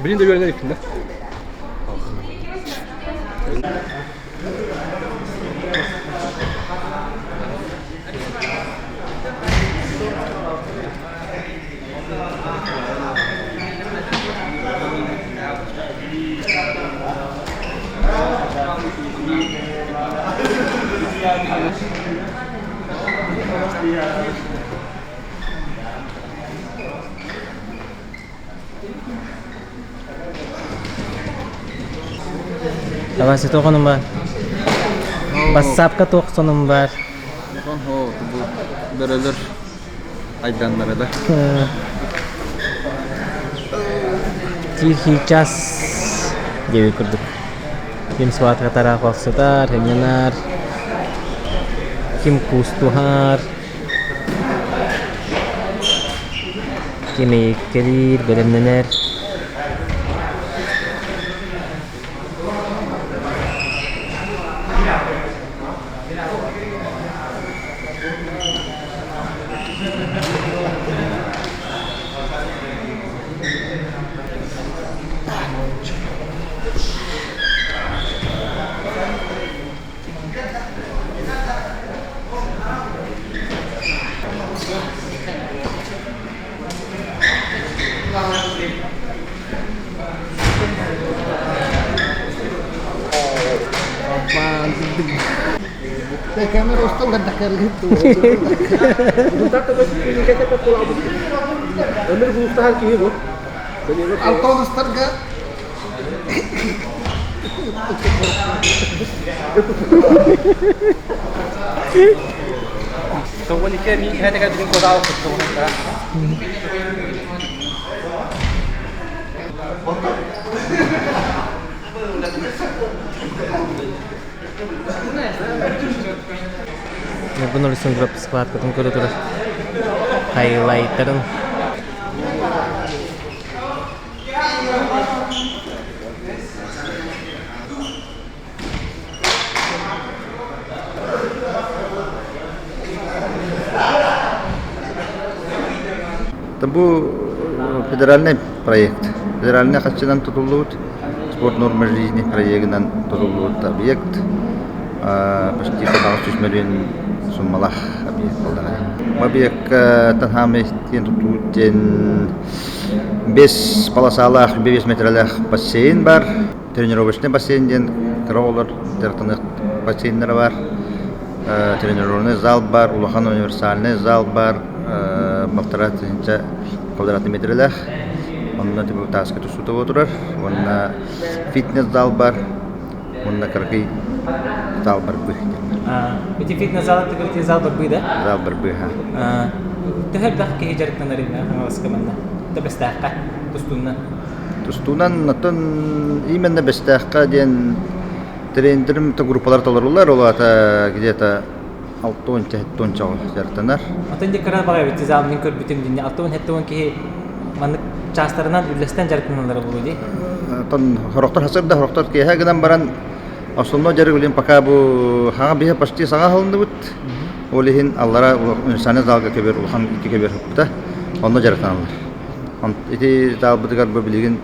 Билин да үөрэнэр иккин да. Давай тоҕонум бар. Бассаапка туох сонун бар. Бу бөрөлөр айданнары да. Тихий час диэби курдук. Ким сватка тараах сытар, хынньанар. Ким куустуһар, ким эйиккэлиир, бэлэмнэнэр. Алтонустарга Ньургун Александров схваткатын көрө турар. Хайлайтарын. Бу федеральный проект. Федеральный хаччынан тутуллубут спорт норма жизни проегынан тутуллубут объект. Почти 900 миллион суммалаах объект буоллаҕа. Объекка таһаамай диэн тутуу диэн 5 полосалаах, 5 метрэлээх бассейн бар. Тренировочный бассейн диэн кыра оҕолор дьарыктаныах бассейннара бар. Тренировочный зал бар, улахан универсальный зал бар, полтора тысяча квадратный метрэлээх. Онно типа тааска тустуута турар. Уонна фитнес-зал бар, уонна кыракый зал барбыы. Ити фитнес-зал ити зал барбыы да? Зал барбыы, ха. Төһө элбэх киһи дьарыктанар Хаҥаласка манна? Бэстээххэ тустуунан? Тустуунан оттон именно Бэстээххэ диэн тренерим группалар толоруллар, ол аата где-то 60-70 дьарыктанар. Атын дии кыра баҕайы эбит зал мин көрбүтүм дии 60-70 киһи маннык чаастарынан үллэстэн дьарыктаналлара буолуо дии. Оттон сорохтор хасыр да сорохтор киэһэ гынан баран основной дьарык билин пока бу хаҥа биһи почти саҥа аһылынныбыт. Ол иһин аллара универсальный залга көбөр улахан икки көбөр хаппыта. Онно дьарыктаналлар. Ити залбытыгар бу билигин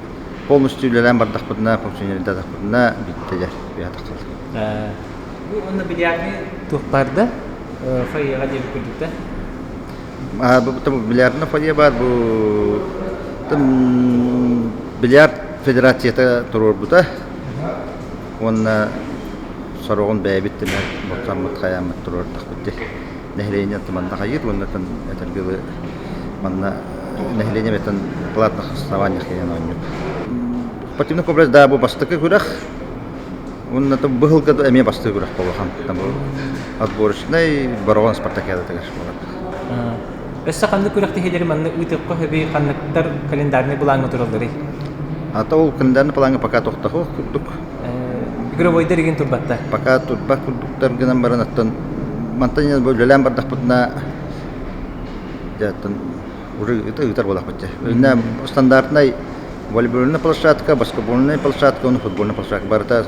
полностью үлэлээн бардахпытына, функционердатахпытына бүттэ дьэ, тахсаллар. Бу уонна бильярдный туох баар да фойеҕа диэбит курдук да? Бу бильярдный фойе баар бу бильярд федерацията туруорбута уонна сороҕун бэйэбит тимир бопсаммыт хайааммыт туруордахпыт дии нэһилиэнньэ манна хайыыр уонна этэргэ дылы манна нэһилиэнньэ бэтэн платных основаниях кэлэн оонньуур спортивный комплекс да бу бастакы күрэх Уонна быһылга эмиэ бастыыр күрэх буолуохан. Отборочнай Бороҕон спартакиадатыгар буолар. Өссө ханнык күрэхтэһиилэри манна ыытыахха сөбүй, ханныктар календарнай былааҥҥа туралларый? Ата ол календарный плаҥҥа пока тохтохо курдук. Игровойдар игин турбаттар. Пока турбат курдуктар гынан баран оттон мантан үлэлээн бардахпытына дьэ уже ыытар буолахпыт дьэ. Иннэ стандартнай волейбольная площадка, баскетбольная площадка, уонна футбольная площадка барыта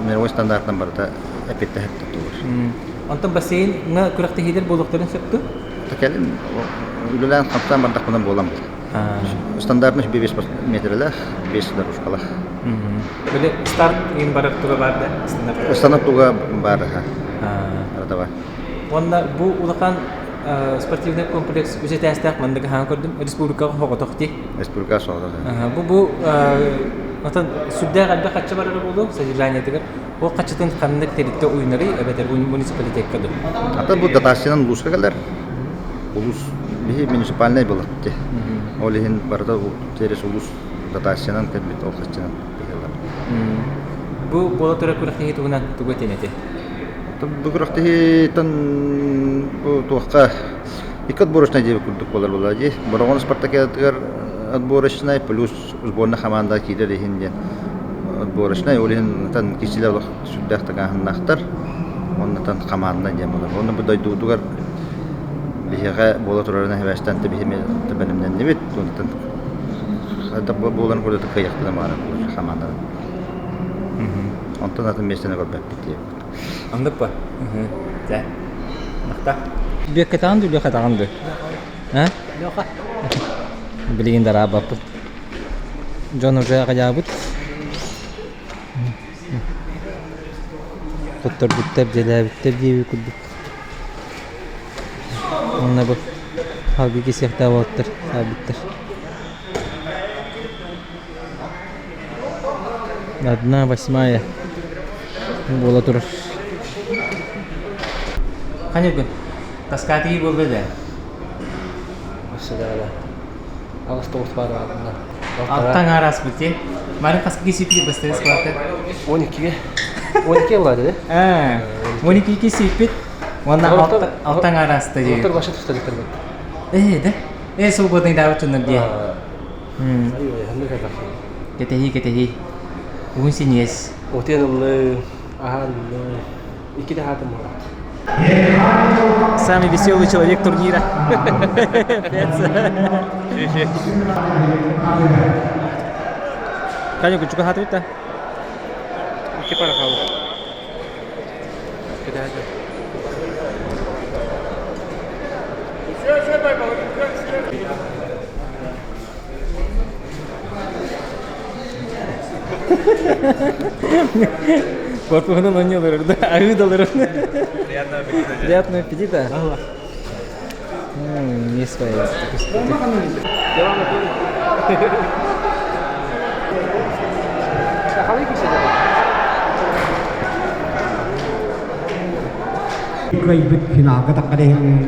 мировой стандартынан барыта эппиэттэһэр туттулар. Онтон бассейнҥа күрэхтэһиилэр буолуохтарын сөп дуо? Кэлин үлэлээн хамсаан бардахпына буолан Стандартный 5 метрэлээх, 5 дорожкалаах. Били старт иин барар туга баар да? Стандарт. Стандарт туга баар, ха. Бар. Уонна бу улахан спортивный комплекс үс этээстээх маннык аһаан көрдүм республикаҕа соҕотох дии республика соҕотох бу бу отон сүрдээх элбэх хаччы барара буолуо содержаниетыгар ол хаччытын ханнык тэрилтэ уйунарый эбэтэр муниципалитекка дуу ата бу дотациянан улууска кэлэр улуус биһи муниципальный буолар ол иһин барыта через улуус дотациянан кэлбит ол хаччынан бу буола турар күрэхтэһии туһунан тугу этиэн этэй Бу күрэхтэһииттэн бу туохха икки отборочнай диэбит курдук буолар буолла дии. Бороҕон спартакиадатыгар отборочнай плюс сборная хамаанда киирэр иһин диэн отборочнай ол иһин киирсилэр олох сүрдээх тыҥааһыннаахтар. Оннотон хамаанда диэн буолар. Онно бу дойдубутугар биһиэхэ буола турарынан сибээстээн биһи бэлэмнэннибит. Онтон хайдах буоларын курдук кыайыахпытын баҕарабыт хамаанданан. Онтон атын миэстэни көрбөппүт диэбит. Оннук ба? Дьэ. Махта. Бүөккэтаҕын дуу, Лехатаҕын дуу? А? Леха. Билигин дараабаппыт. Дьон уже аҕыйаабыт. Хотторбуттар, дьэлээбиттэр диэбит курдук. Уонна бу халгы кисиэхтээх хаалбыттар. Одна восьмая буола турар. Ханна күн? Таскаатыы буолла да? Өссө Аҕыс тоҕус баар Алтан араспыт ти. Мары хаска кисиппит бастары склады? 12-ге. 12 ыллады да? Аа, 12 кисиппит. Уонна алтан араста дии. Олтор баша тусталыктар бат. Э, да? Э, сол годный даабыт чуннар дии. Кэтэһии, кэтэһии. Уһун синьиэс. Отен ыллы, ахан ыллы. Икки да хаатым буолат. Самый веселый человек турнира. Каня кучука хатыбыт Икки пара хаалла. Кэтэһэ Корпуһунан оонньуулар да, арыы да олорор. Приятного аппетита. Не своя. Кыайбыт финалга таххар иһин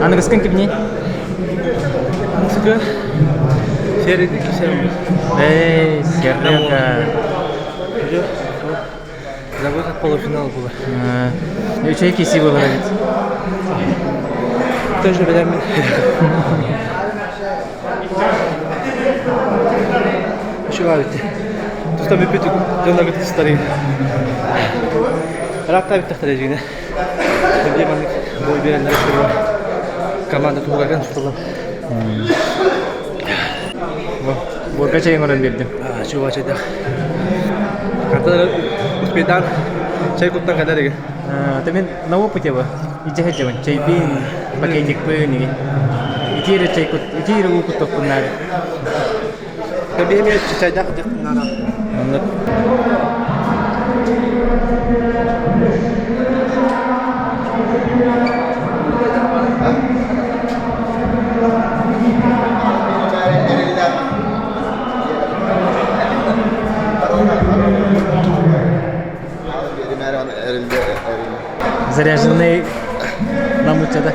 Аныгыскын кимний? Аныгыскы Середи кисем. Эй, Серега. Забыл, как полуфинал было. Үчүгэй киси буолар эбит. Тоже билэммин. Үчүгэй эбит. Туста бүппүт дьоннорго тустарый. Ыраатта бүттэхтэрэ дьиҥэ. Биир маннык бой биэрэннэр команда туһугар тутуллан. Буорга чэй оҥорон биэрдим. Чуга чайдах. Хантан успейдаан чай куттан кэлэр иги. Это мен на опыте ба. Ичэ сылдьабын. Чайбин, пакетикпын иги. Итиэрэ чай кут, итиэрэ уу куттоппуннаары. Биһиме чайдах дьахтыннаара. Оннук. Заряженный ламучада.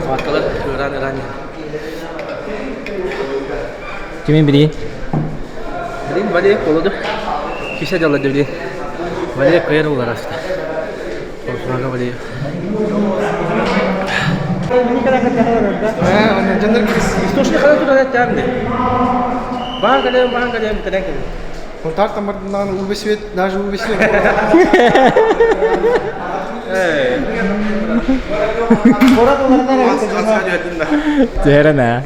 Схваткалар ыран ыран Кимин билигин? Билин Валерий Холодов кисе дьалла билин. Валерий кыйар улар аста. Холсунага Валерий. Источник хана туда тәмне. Баан калем, баан калем, тәнән калем. Куртар тамырдан убе свет, даже убе свет. Түһэрэн аа.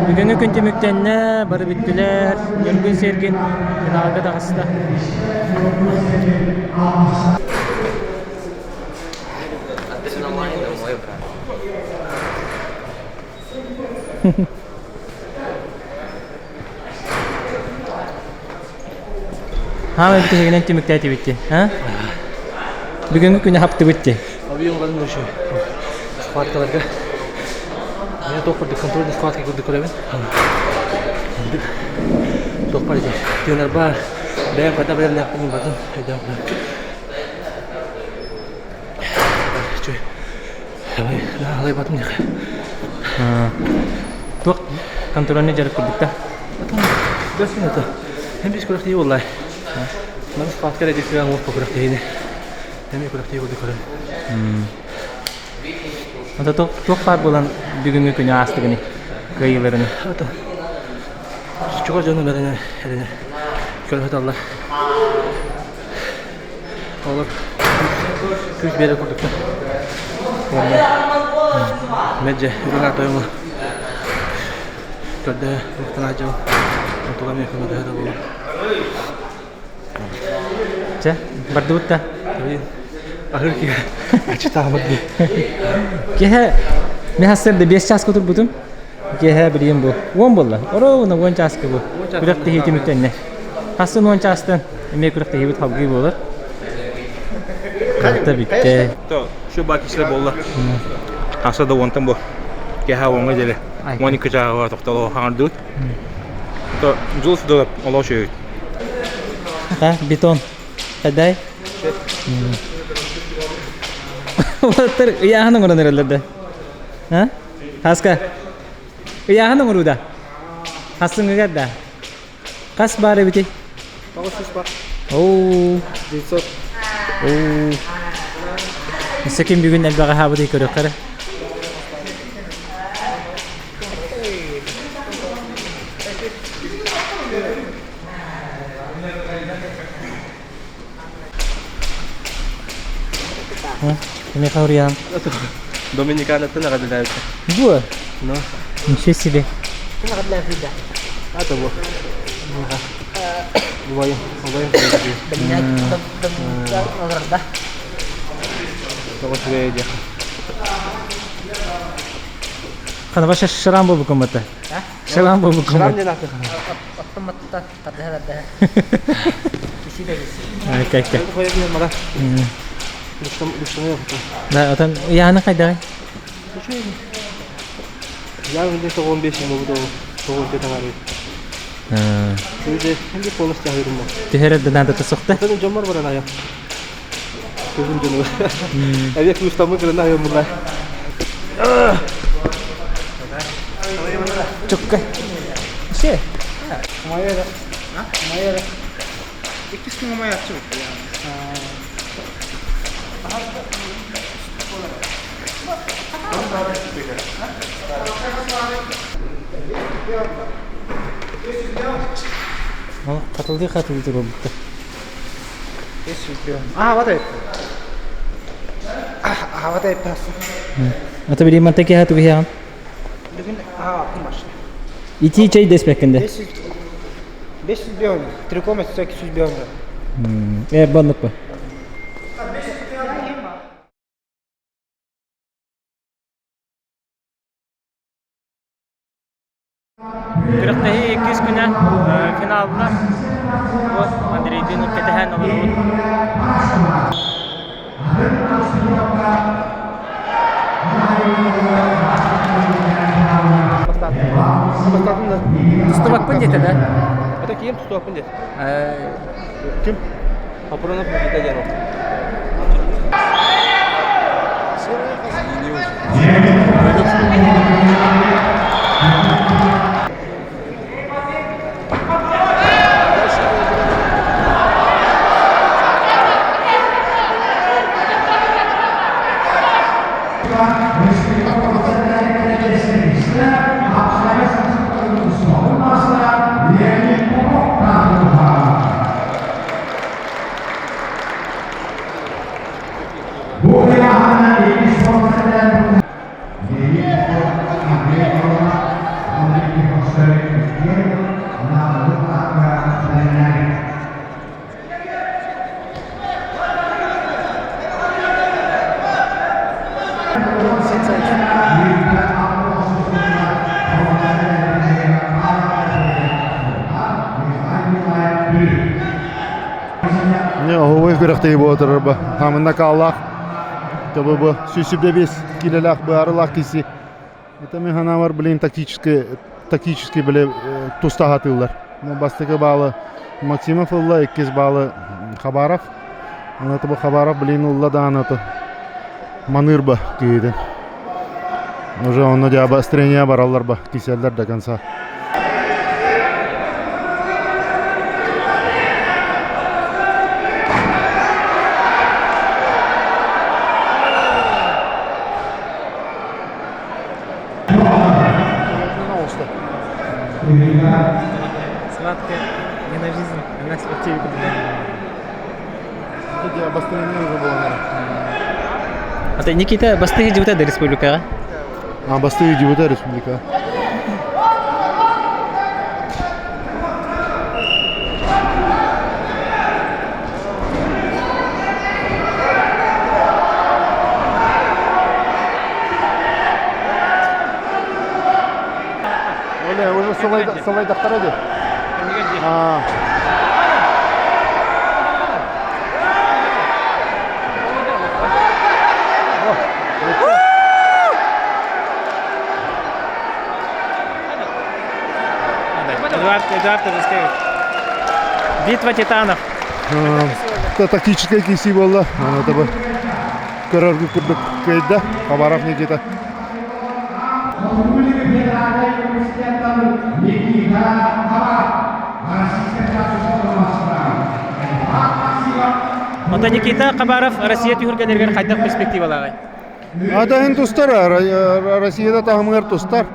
Бүгүҥҥү күн түмүктэннэ, бары бүттүлэр, Ньургун Сергин финалга таҕыста. Хаамай бүтэһигинэн түмүктээтибит дии, а? Бүгүҥҥү күнү хаптыбыт дии. Объем барын еще схваткаларга. Мен тоқ курдук контрольный схватка курдук көрөбүн. Тоқ бар ити. Тыынар бар. Бэйэм хата бэлэмнээхпин бардым. Өйдөөн Чуй. Давай, алай батым диэхэ. Туох контрольный дьарык курдук да? Бэс минута. Hem biz күрэхтии буоллай. Маны схватка эрэ диэки уоппа күрэхтэһиини. Эмиэ күрэхтии курдук көрөм. Ата туох баар буолан бүгүҥҥү күнү аастыгыный кыайыыларыны? Ата чугас дьону бэринэ эрэнэ көрө Олор күүс биэрэр курдуктар. Уонна мэддьэ үрүҥ аатойуҥу көрдөһө махтана дьон онтуга эмиэ көмөлөһө да буолуо. Чэ, бардыбыт да? Аһыр киһи аччытаабыт дии. Киһи мен сарсыарда 5 чааска турбутум. Киэһэ билигин бу 10 буолла. Оруобуна 10 чааска бу. Күрэхтэһии түмүктэннэ. Хасын 10 чаастан эмиэ күрэхтэһиибит халгыы буолар. Барыта бүттэ. Şu бар кишилер болла. Хаса да уонтан бу. Кеха уонга дели. 12 чааҕа тохтоло хаҥардыбыт. То жул судалап олоо шөйүт. Ха, бетон. Хадай. Улаттар ыйааһын оҥорон эрэллэр да. А? Хаска. Ыйааһын оҥорууда. Хассыҥыгар да. Хас баар эбитий? 900 бар. Оо. 900. Оо. Өссө ким бүгүн элбэҕи аһаабытый көрүөххэ эрэ. Кимиэхэ уруйаан? Доминиканаттан аҕадылаабыта. Бу? Ну. Ничего себе. Ким аҕадылаабыта? Ата бу. Убайым, убайым. Доминикан олорда. Тоҕо үчүгэй диэххэ. Хана ваша шрам буолбуккун бата. Шрам буолбуккун Шрам диэн ааты. Оттон тардаһа тардаһа. Киси да киси. Кэккэ. Мара. Да, отон ыйааны хайдаҕай? Я где 95 буолбут тоҕун таҥарыы. Şimdi şimdi полностью аһыырым. Түһэрэр да наадата сохта. Отон дьоммор баран айам. Көзүм дьону. Эбиэ куустаммын кырына айам булла. Чукка. Ше. Иккис күн умайаччы. Ол хатылдыы хатылдыы буолбуттар. Аа, вот это. Аа, вот это. Ата билим манта киһа тугуһаан. Бүгүн аа, кумаш. Ити чэй дэспэккин 500 500 бион, 3,800 бион. Э, баннык Күрэхтэһии иккис күнэ финаллар бу Андрейдыын кэтэһэн олоробут. Тустубаппын диэтэ да? Это ким тустубаппын диэтэ? Ким? Апронов Никита диэн ол. Оһуобай күрэхтэһии буола турар ба. Хамынна каалаах ТББ сүүсүбэ бес килэлээх быарылаах киси. Это мен санаабар, блин, тактически, тактически били туста сатыыллар. Бастакы баалы Максимов ылла, иккис баалы Хабаров. Аны бу Хабаров, блин, ылла даҕаны маныыр ба киһитин. Уже онно дьаба обострение бараллар ба, киселлэр до конца. Сладкая не на жизнь, а на смерть Ата Никита бастыгы дебюта да республикаҕа? А бастыгы дебюта республика. Оле, уже сылайдахтара ди. А. Эдуард, Эдуард Рыскевич. Битва титанов. Это тактическая киси буолла. Это бы көрөргү курдук кыайда. Хабаров Никита. Онтон Никита Хабаров Россия түһүлгэлэригэр хайдах перспективалааҕый? Ата эн тустар, Россияда таһымыгар тустар.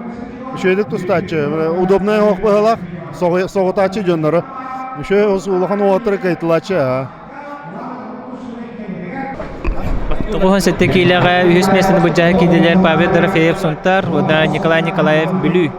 Үчүгэйдик тустааччы. Удобнай оһох быһалаах, соҕутааччы дьоннору. Үчүгэй улахан уолаттары кайтылааччы. 97 киилэҕэ үһүс миэстэни былдьаһа киирдилэр Павел Дорофеев Сунтар уонна Николай Николаев Бүлүү.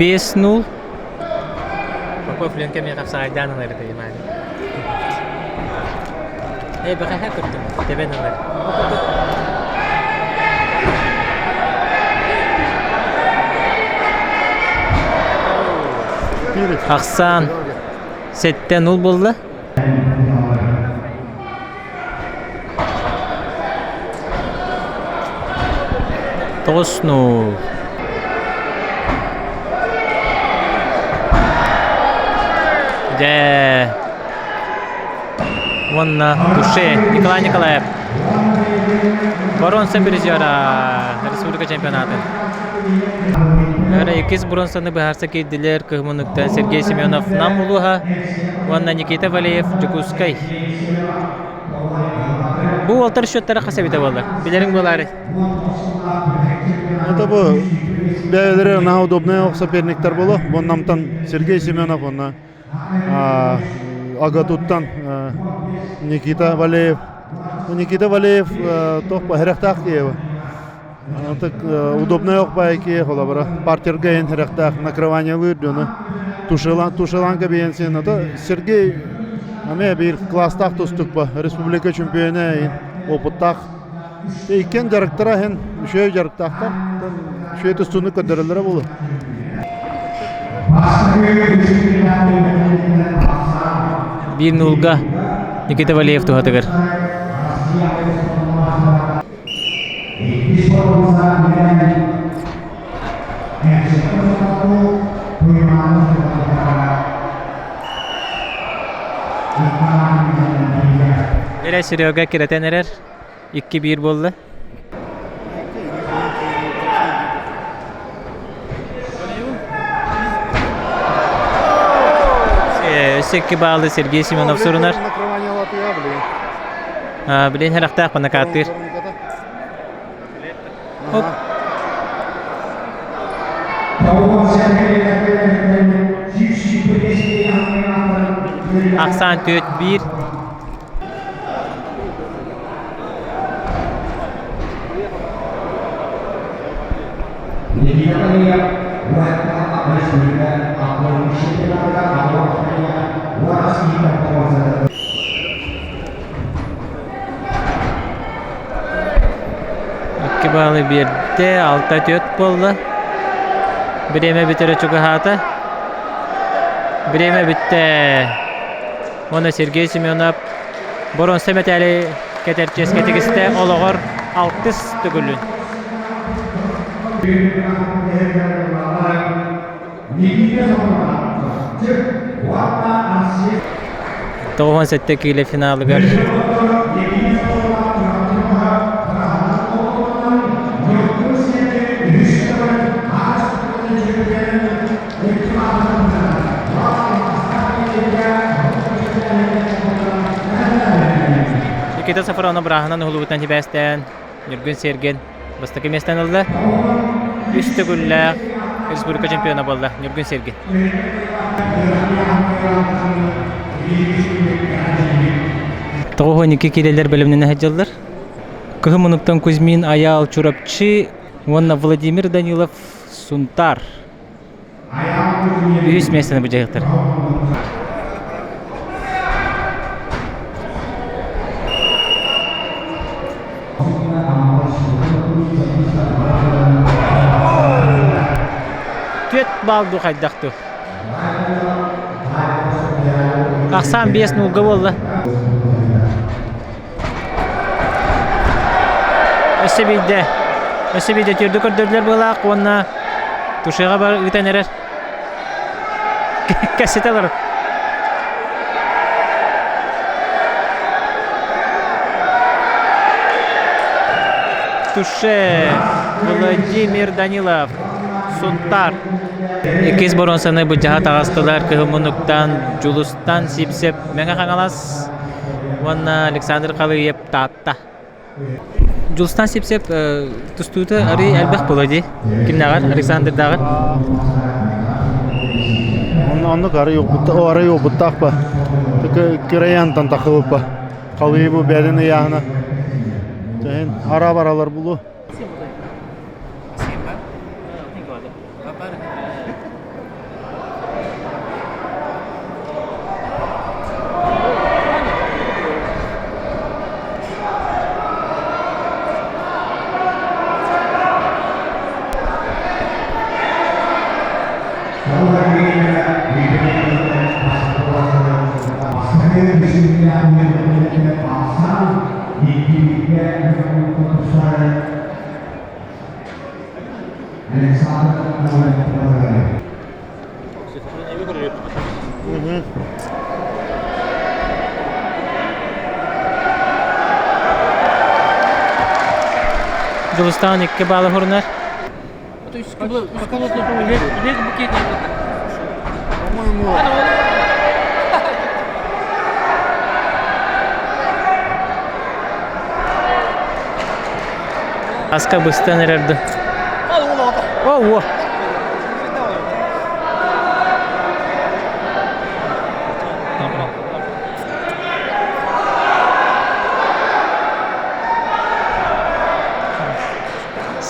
5-0. Попов Ленка миэхэ хапсаҕайдаан ылар этэ Эй, бэҕэһээ көрдүм, тэбэн ылар. Ахсаан 7-0 буолла. 9-0. Дьэ, уонна Туше Николай Николаев боруонса призера республика чемпионатын. Өрө иккис бронзаны быһаарса киирдилэр кыһымынныктан Сергей Семенов Нам улууһа уонна Никита Валеев Дьокуускай. Бу уолтар счеттара хас эбитэ буолла? Билэриҥ буолаары. Это бу бэйэлэрэ наһаа удобнай соперниктар буолуо. Бу Намтан Сергей Семенов уонна Агатуттан Никита Валеев. Никита Валеев туох хэрэхтээх киһи Так удобнай ох киһи холобура партерга эн хэрэхтээх накрываниялыыр дьону тушилан тушиланка биэн син ото Сергей аме биир класстаах тустук республика чемпиона опыттаах иккен дьарыктара иһин үчүгэй дьарыктаахтар үчүгэй тустууну көрдөрөллөрө буолуо Биир нуулга Никита Валеев туһатыгар. Эрэ Серега кирэтэн эрэр. 2-1 буолла. Өссө 2 баалы Сергей Семенов сурунар. Билин харахтаах панакааттыыр. Оп. Ахсаан 4-1. Икки баалы биэрдэ, 6-4 буолла. Бириэмэ бүтэрэ чугаһаата. Бириэмэ бүттэ. Уонна Сергей Семенов боруонса мэтээли кэтэр чиэскэ тигистэ олоҕор алтыс төгүлүн. 97 киилэ финалыгар Никита Сафронов бырааһынан уһулубутунан сибээстээн Ньургун Сергин бастакы миэстэни ылла. Үс төгүллээх республика чемпиона буолла Ньургун Сергин. 92 киилэлэр бэлэмнэнэ сылдьаллар. Кыһын мунуктан Кузьмин Айаал Чурапчы уонна Владимир Данилов Сунтаар Үһүс миэстэни быдьайыахтар. Түөрт баал дуу хайдах дуу? Ахсаан биэс нуулга буолла. Өссө биирдэ, өссө биирдэ түөрдү көрдөрдүлэр быһыылаах уонна тушеҕа бар ыытан эрэр. Кэссэтэ олорор. Туше Владимир Данилов, Сунтар. Иккис боруонсаны былдьаһа таҕыстылар Кыһыл Муннуктан Дьулустан Сипсеп Мэҥэ Хаҥалас уонна Александр Халыев Таатта. Дьулустан Сипсеп тустуута арый элбэх буолуо дии. Кимнээҕэр? Александрдааҕар. Оннук арый арый опыттаах ба. Кыраянтан тахыбыппа. Халыйбы бэдин ыйааһына. Тэһин ара баралар булу. Дьулустаан икки баалы хурунар. Аска быстан эрэрді. О,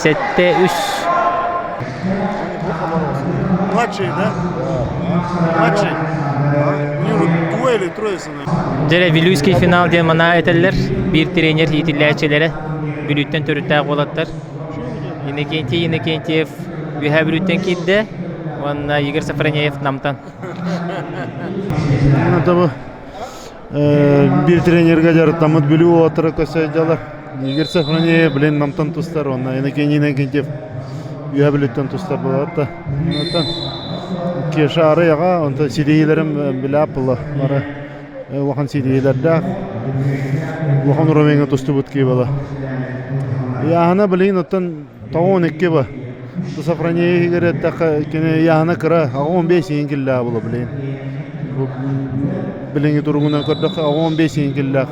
7-3. Младший, да? Младший. У него двое или трое сыновей. Дьэ, Вилюйский финал диэн манаа этэллэр. Биир тренер иитиллээччилэрэ Бүлүүттэн төрүттээх уолаттар. Иннокентий Иннокентьев Үөһээ Бүлүүттэн киирдэ уонна Игорь Сафронеев Намтан. Это биир тренергэ дьарыктаммыт Бүлүү уолаттара көсө дьалар. Игорь Сафронеев, блин, Намтан тустар, уонна Иннокентий Иннокентьев Үөһээ Бүлүүттэн тустар буолар. Онтон Кеша арыйаҕа, онтон ситиһиилэрим билээп була. Бары улахан ситиһиилэрдээх, улахан уровеҥҥа тустубут киһи буола. Ыйааһына билигин оттон 92 ба. Сафронеев иһигэр эттэххэ, кини ыйааһына кыра, 15 иһин киллээх буола билигин. Билиҥҥи туругунан көрдөххө, 15 иһин киллээх.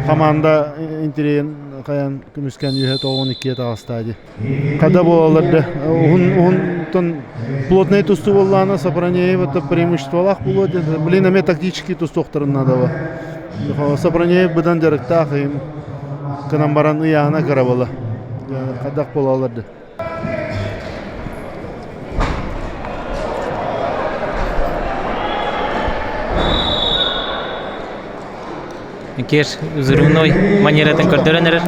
Хамаанда интириэһин хайан көмүскээн үөһэ 92 таҕыстаа дии. Хада буолалар да уһун уһунтан плотный тустуу буоллаҕына Сопронеев это преимуществолаах буолуо блин эмиэ тактический тустуохтарын наада Сопронеев быдан дьарыктаах им кынан баран ыйааһына кыра буола хадах буолалар да Кеш взрывной манератын көрдөрөн эрэр.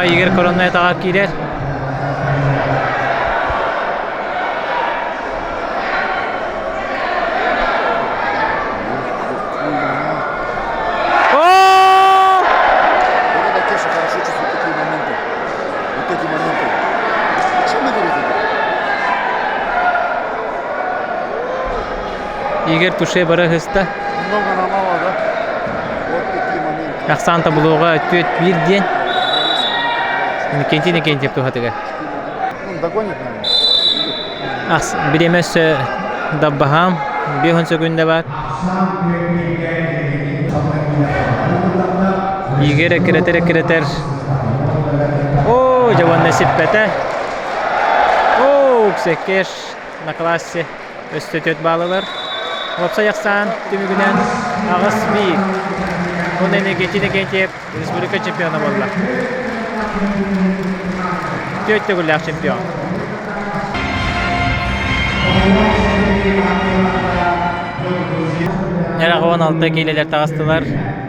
Игорь Коронной атаҕар киирэр. эти моменты. О чем говорит это? Игорь Туше бара хыста. Много на мало, да? Вот такие моменты. Ахсан таблоға түөт биир диэн. Иннокентий Иннокентьев туһатыгар. Он догонит, наверное. Ахс бириэмэ өссө даббаһаам, биэһун сөкүндэ баар. Игорь эккирэтэр эккирэтэр. Оо, дьэ сиппэтэ. Оо, Ксекеш на классе өссө түөрт баалылар. Уопсай ахсаан түмүгүнэн 8-1. Уонна Иннокентий Иннокентьев республика чемпиона буолла. Түөрт төгүллээх чемпион. Эраҕон алта киилэлэр таҕыстылар.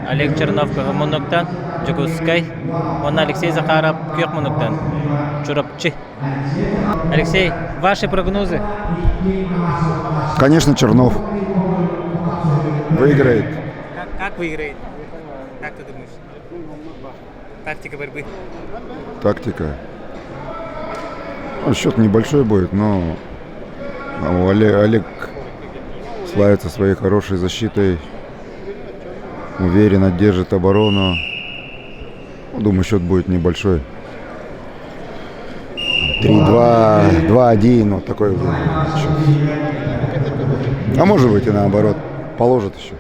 Олег Чернов кыһыл муннуктан, Дьокуускай уонна Алексей Захаров күөх муннуктан, Чурапчы. Алексей, ваши прогнозы? Конечно, Чернов выиграет. Как, как выиграет? Как ты думаешь? Тактика борьбы. Тактика. Ну, счет небольшой будет, но Олег, Олег славится своей хорошей защитой. Уверенно держит оборону. Ну, думаю, счет будет небольшой. 3-2, 2-1, вот такой вот счет. А может быть и наоборот, положит еще.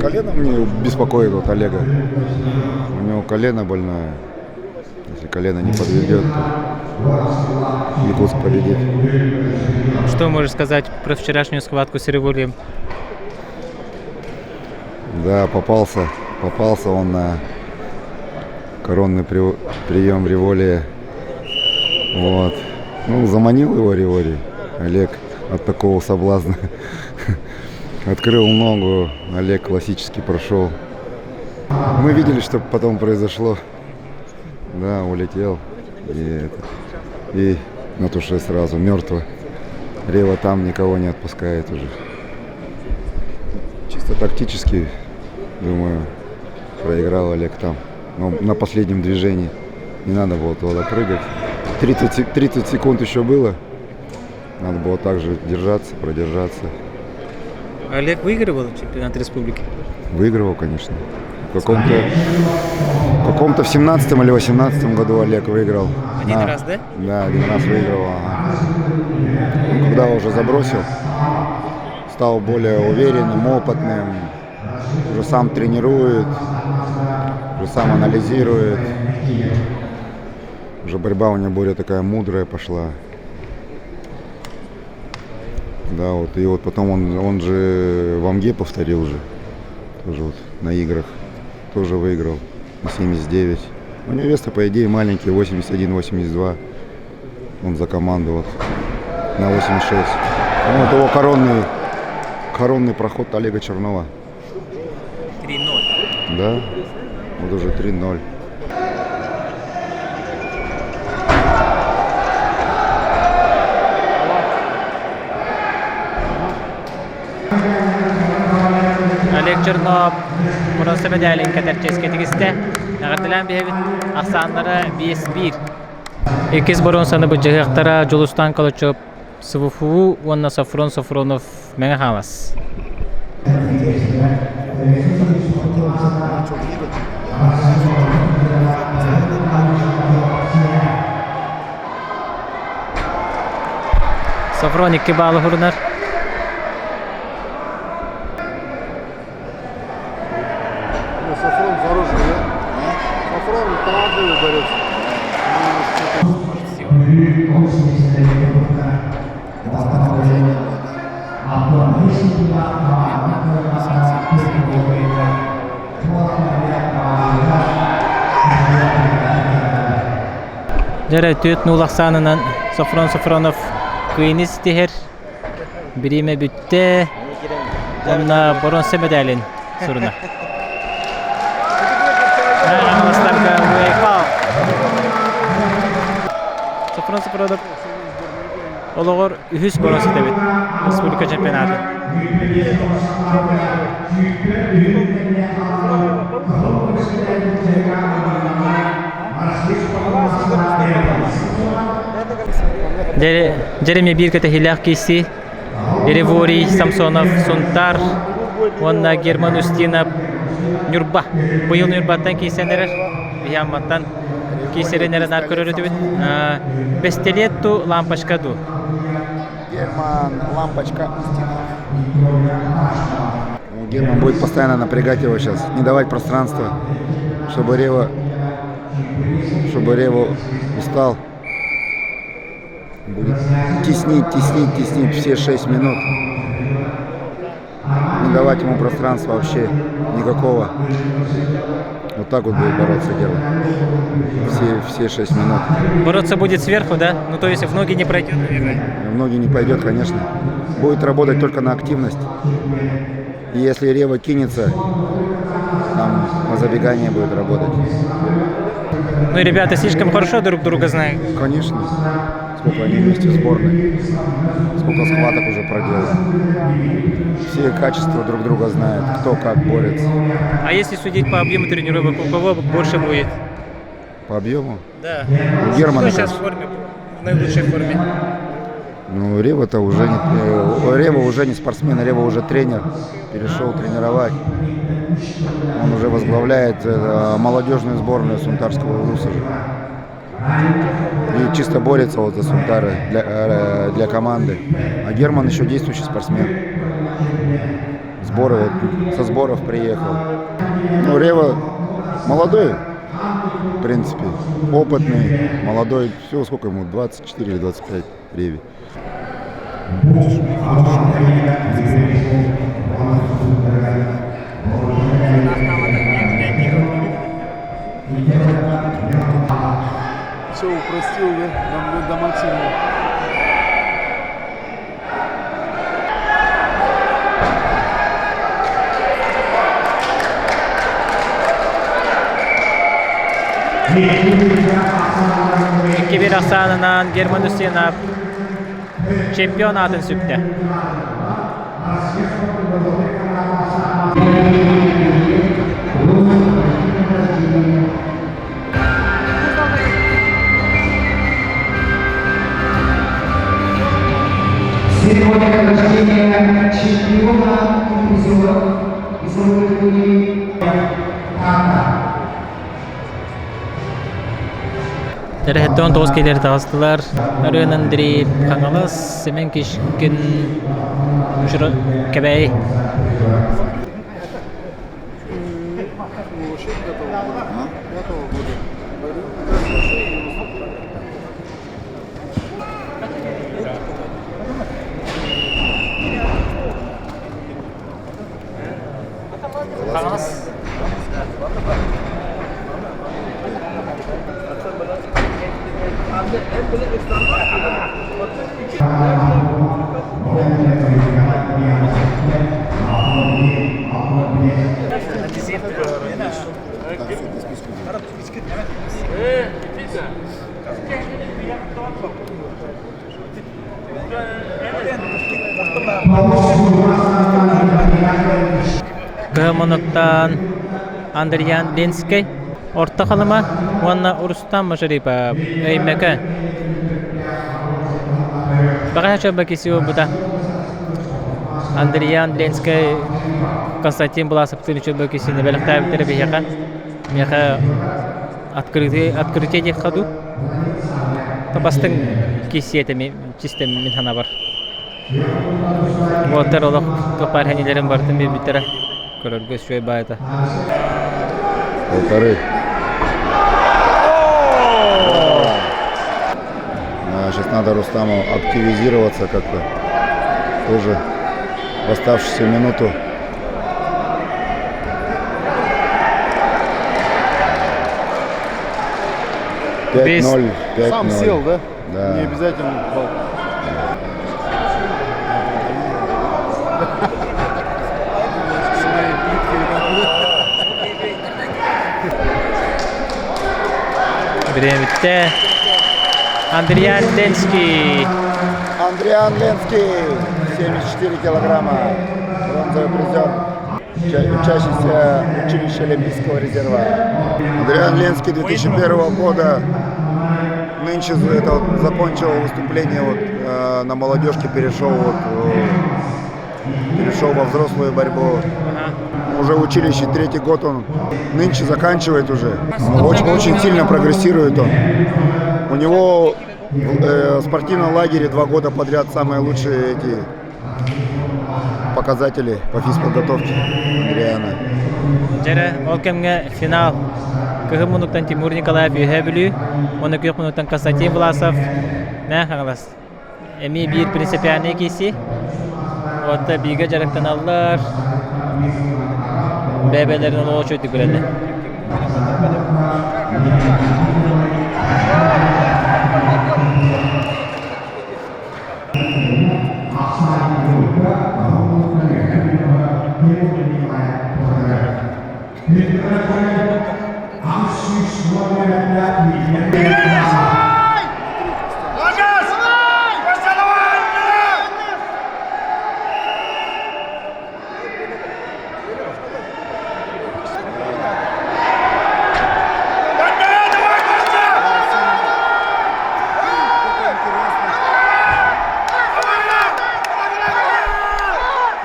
Колено мне беспокоит вот Олега. У него колено больное. Если колено не подведет, то Якутск победит. Что можешь сказать про вчерашнюю схватку с Револием? Да, попался. Попался он на коронный при... прием Револия. Вот. Ну, заманил его Револий. Олег от такого соблазна. Открыл ногу, Олег классически прошел. Мы видели, что потом произошло. Да, улетел. И, это, и на туше сразу мертво. Рева там никого не отпускает уже. Чисто тактически, думаю, проиграл Олег там. Но на последнем движении не надо было туда прыгать. 30, 30 секунд еще было. Надо было также держаться, продержаться. Олег выигрывал чемпионат республики? Выигрывал, конечно. В каком-то, в каком-то в 17 или 18 году Олег выиграл. Один на, раз, да? Да, один раз выиграл. Ага. Ну, когда уже забросил, стал более уверенным, опытным, уже сам тренирует, уже сам анализирует. Уже борьба у него более такая мудрая пошла. Да, вот и вот потом он, он же в Амге повторил же, тоже вот на играх, тоже выиграл на 79. У него вес по идее, маленький, 81-82. Он за команду вот на 86. Ну, вот его коронный, коронный проход Олега Чернова. 3-0. Да, вот уже 3-0. Олег Чернов боруонса мэдээлин кэтэр чиэскэ тигистэ. Эҕэрдэлээн биһэбит ахсааннара 5-1. Иккис боруонсаны былдьаһыахтара Дьулустан Калачев СВФУ уонна Софрон Софронов Мэҥэ Хаҥалас. Софрон икки баалы хурунар. Ну, Софрон хороший, да? Софрон талантливый борец. Дьэ түөрт нуул ахсаанынан Софрон Софронов кыайыыны ситиһэр. Бириэмэ бүттэ. Онно боруонса мэдээлин сурунар. Хаҥаластарга уэйфал. Софрон Софронов олоҕор үһүс боруонса этэбит республика чемпионатын. Дьэ, биир кэтэһиилээх киирсии. Реворий Самсонов Сунтаар уонна Герман Устинов Ньурба. Быйыл Ньурбаттан киирсэн эрэр. Биһи Амматтан киирсэрин эрэ наар көрөр этибит. Бэстэлиэт ту лампочка ду? Герман Лампочка Устинов. Ну, Герман будет постоянно напрягать его сейчас, не давать пространства, чтобы Рева, чтобы Рева устал. Будет теснить, теснить, теснить все 6 минут. Не давать ему пространства вообще никакого. Вот так вот будет бороться Герман. Все, все 6 минут. Бороться будет сверху, да? Ну, то есть в ноги не пройдет, наверное. В ноги не пойдет, конечно. Будет работать только на активность. И если Рева кинется, там на забегание будет работать. Ну и ребята слишком хорошо друг друга знают. Конечно. Сколько они вместе в сборной. Сколько схваток уже проделали. Все качества друг друга знают, кто как борется. А если судить по объему тренировок, у кого больше будет? По объему? Да. У Германа. Кто сейчас в форме, в наилучшей форме? Ну, Рева-то уже не, Рева уже не спортсмен, Рева уже тренер, перешел тренировать. Он уже возглавляет молодежную сборную Сунтарского улуса. И чисто борется вот за Сунтары для команды. А Герман еще действующий спортсмен. Сборы вот, со сборов приехал. Ну, Рева молодой, в принципе, опытный, молодой. Всего сколько ему, 24 или 25 Реве. Все упростил, да? До, до максимума. Кибер ахсаанынан Герман Устинов чемпион аатын сүктэ. Церемония награждения чемпиона и призера весовой категории Ата. Тэрэһэттэн тоҕус киилэр таҕыстылар. Арыан Андрей Хаҥалас, Семен Кишкин, Кэбээйи. Хаҥалас. Кыһыл Андриан Ленскэй, Орто Халыма уонна Рустам Машарипов, Өймөкө. Баҕа чөбөкиси бута. Андриан Ленскэй Константин Буласовтыын чөбөкисини бэлэхтээбиттэрэ биһиэхэ. Миэхэ открытие открытие диэххэ дуу. Бастыҥ киссиэтэ чисто мин санаабар. Уолаттар олох туох баар хэнилэрин барытын биэрбиттэрэ. Көрөргө үчүгэй баайта. Полторы. Сейчас надо Рустаму активизироваться как-то. Тоже в оставшуюся минуту. 5-0, 5-0. Сам сел, да? Да. Не обязательно бал. С моей плиткой, да. Бириэмэ бүттэ. Андриан Ленский. Андриан Ленский, 74 килограмма, бронзовый призер, учащийся училища Олимпийского резерва. Андриан Ленский 2001 года. Нынче это вот закончил выступление вот э, на молодежке перешел вот э, перешел во взрослую борьбу. Уже в училище третий год он нынче заканчивает уже. Очень, очень сильно прогрессирует он. У него в э, спортивном лагере два года подряд самые лучшие эти показатели по физподготовке Андриана. Дьэрэ, ол кэмҥэ финал Кыһын муннуктан Тимур Николаев Үөһээ Бүлүү, уонна күөх муннуктан Константин Власов Мэҥэ Хаҥалас. Эмиэ биир принципиальнай киирсии. Уотта бииргэ дьарыктаналлар, бэйэ-бэйэлэрин олоҕу үчүгэйдик билэллэр.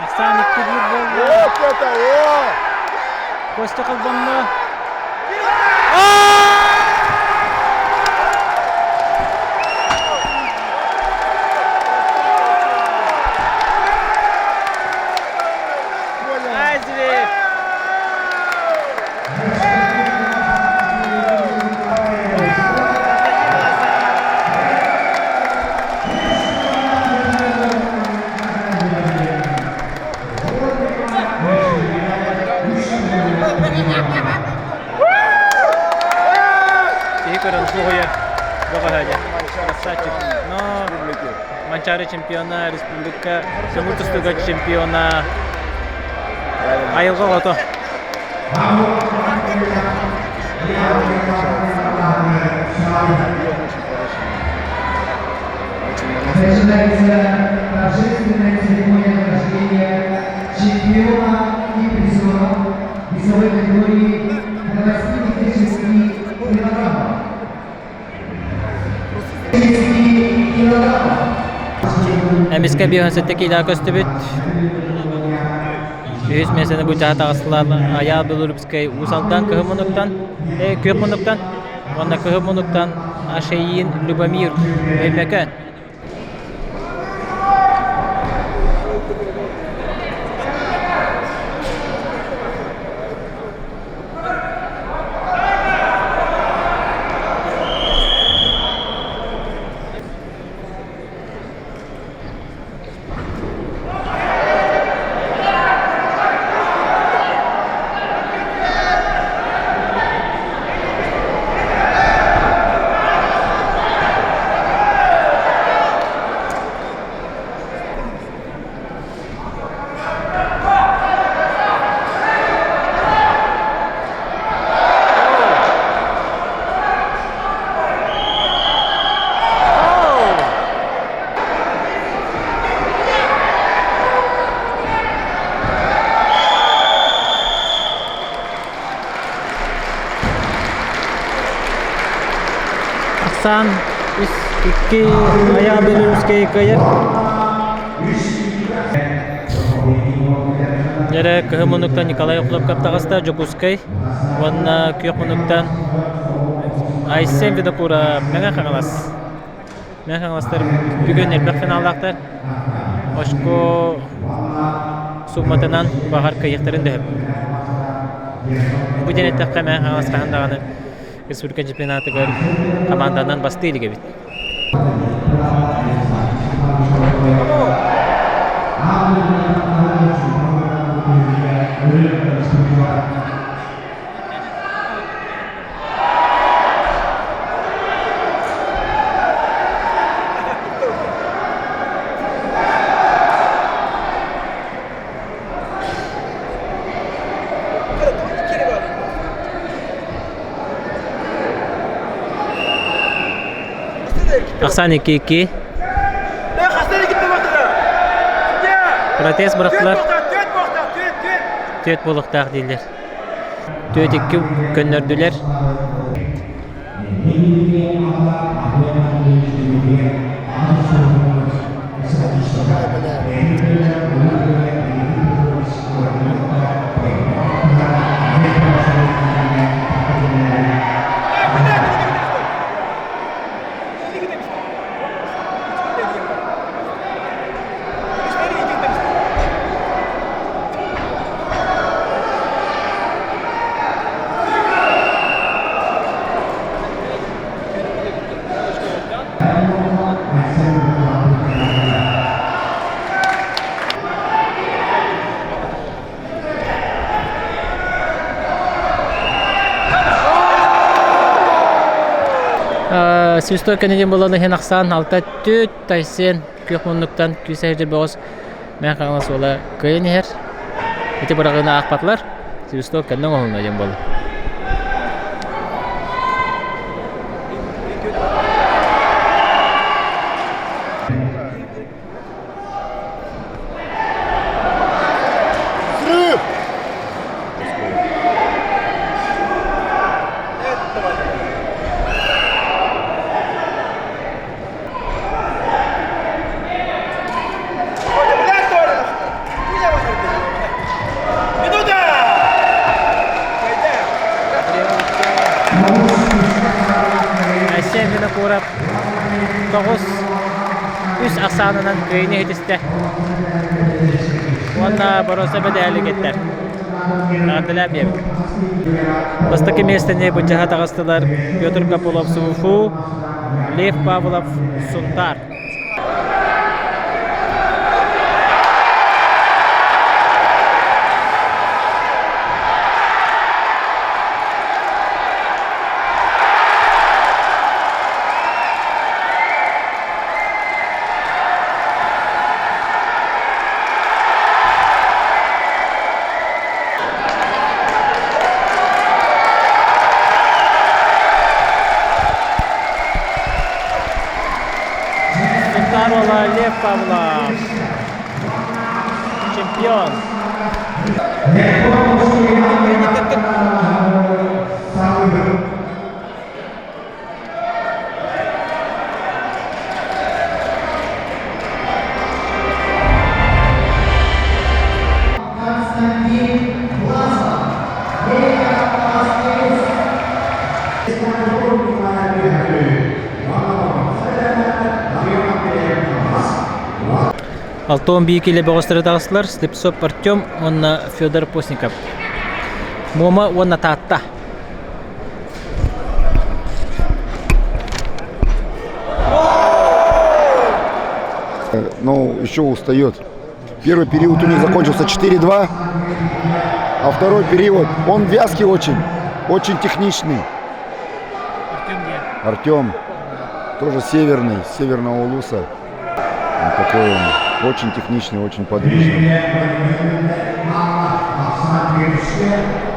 Ахсаан 2-1 буолла. Вот это, о! Костя холбонно. Ай, зверь! Киһи көрөн суһуйар бөҕөһө Красавчик. Но Манчаары чемпиона, республика көҥүл тустууга чемпиона айылҕа оҕото. Начинается торжественная церемония награждения чемпиона и призера весовой категории до 86 килограммов. 6 килограммов. Эмискэ 57 киилэҕэ көстүбүт. Үһүс миэстэни былдьаһа таҕыстылар Айаал Белорусскай Уус Алдан Кыһыл Муннуктан, Күөх Муннуктан уонна Кыһыл Муннуктан Ашеин Любомир Өймөкөөн. Ахсаан үс икки айаҕа Белорусскай кыайар. Дьэрэ кыһын муннуктан Николай Охлопков таҕыста Дьокуускай уонна күөх муннуктан Айсен Винокуров Мэҥэ Хаҥалас. Мэҥэ Хаҥаластар бүгүн элбэх финаллаахтар. Очко сумматынан баҕар кыайыахтарын да сөп. Бу диэн эттэххэ Мэҥэ Хаҥалас хаһан даҕаны республика чемпионатыгар команданан бастыы илик эбит. Ахсан 2-2. Протест бырахтылар. Түөт буолуохтаах дииллэр. Түөт икки көннөрдүлэр. Свистой кэннигин булан иһин ахсаан алта түт Тайсен күөх муннуктан күүс эһирдьэ бөҕөс Мэҥэ Хаҥалас уола кыайан иһэр. Ити быраҕыыны аахпатылар. Свисток кэннэ оҥоһулунна диэн буолла. Взрыв! Айсен Винокуров 9 үс ахсаанынан кыайыыны иһитистэ уонна боруоса бэдээли кэттэр. Наҕардаляп диэбит. Бастакы миэстэни былдьаһа таҕыстылар Петр Копылов СУФУ, Лев Павлов Сунтаар. Сунтаар уола Лев Павлов чемпион. Алтон биикиле бөҕөстөрө таҕыстылар Слепцов Артем уонна Федор Постников. Муома уонна Таатта. Ну, еще устает. Первый период у них закончился 4-2, а второй период, он вязкий очень, очень техничный. Артем где? Артем, тоже северный, с северного Улуса. Он такой он, очень техничный, очень подвижный.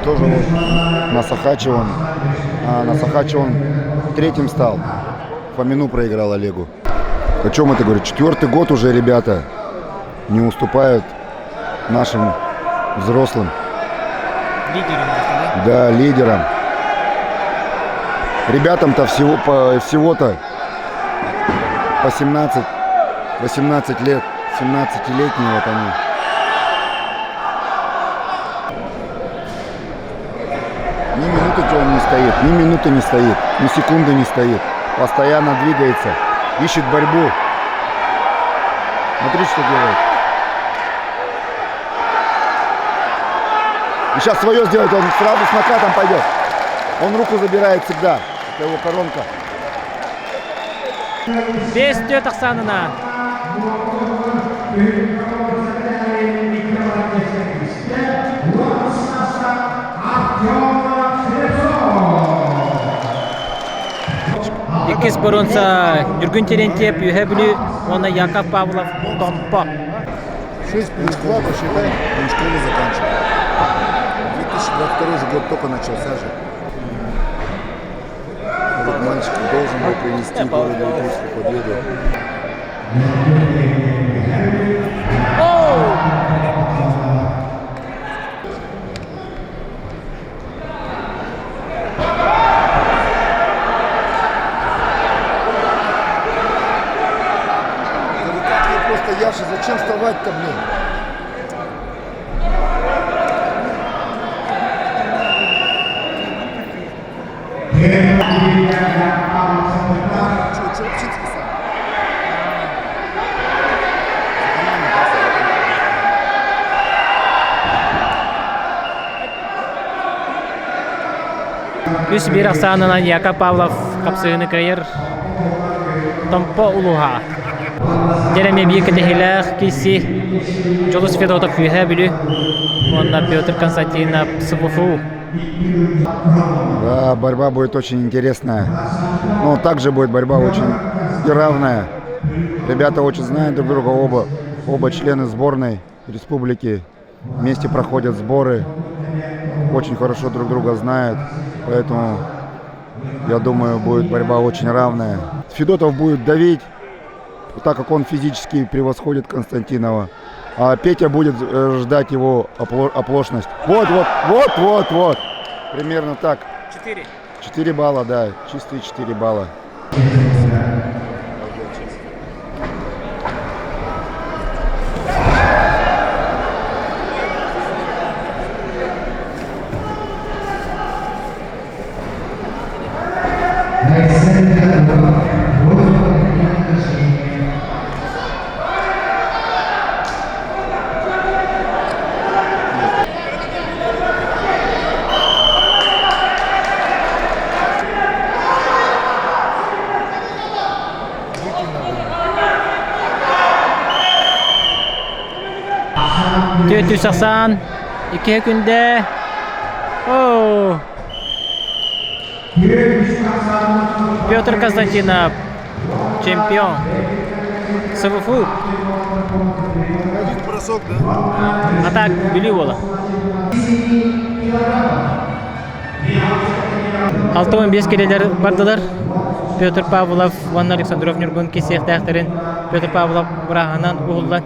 Тоже вот на Сахаче он, а, на Сахаче он третьим стал. Фомину проиграл Олегу. О чем это говорит? Четвертый год уже ребята не уступают нашим взрослым. Лидерам, да? Да, лидерам. Ребятам-то всего, по, всего-то по 17, 18 лет, 17-летние вот они. Ни минуты он не стоит, ни минуты не стоит, ни секунды не стоит. Постоянно двигается, ищет борьбу. Смотри, что делает. И сейчас свое сделает, он сразу с накатом пойдет. Он руку забирает всегда. Это его коронка. 5-4 ахсаанынан. Иккис боруонса Ньургун Терентьев, Үөһээ Бүлүү уонна Яков Павлов Томпо. 6 плюс 2, посчитай, он школу заканчивал. 2022 же год только начался же. Этот мальчик должен был принести городу Иркутску победу. Да выкатывай просто Яша, зачем вставать-то, блин? Үс биир ахсаанынан Яков Павлов хапсыһыыны кыайар Томпо улууһа. Дьэрэмэ биир кэтэһиилээх киси Дьулус Федотов Үөһээ Бүлүү уонна Петр Константинов СВФУ. Да, борьба будет очень интересная. Но также будет борьба очень равная. Ребята очень знают друг друга, оба, оба члены сборной республики. Вместе проходят сборы, очень хорошо друг друга знают. Поэтому, я думаю, будет борьба очень равная. Федотов будет давить, так как он физически превосходит Константинова. А Петя будет ждать его оплошность. Вот, вот, вот, вот, вот. Примерно так. 4. 4 балла, да. Чистые 4 балла. 480 2 күндэ. О! Петр Константинов, чемпион. СВФУ. Один бросок, да? А так, Бүлүү буола. 65 килэлэр бардылар. Петр Павлов уонна Александров Ньургун кисиэхтээхтэрин Петр Павлов бырааһынан уһуллан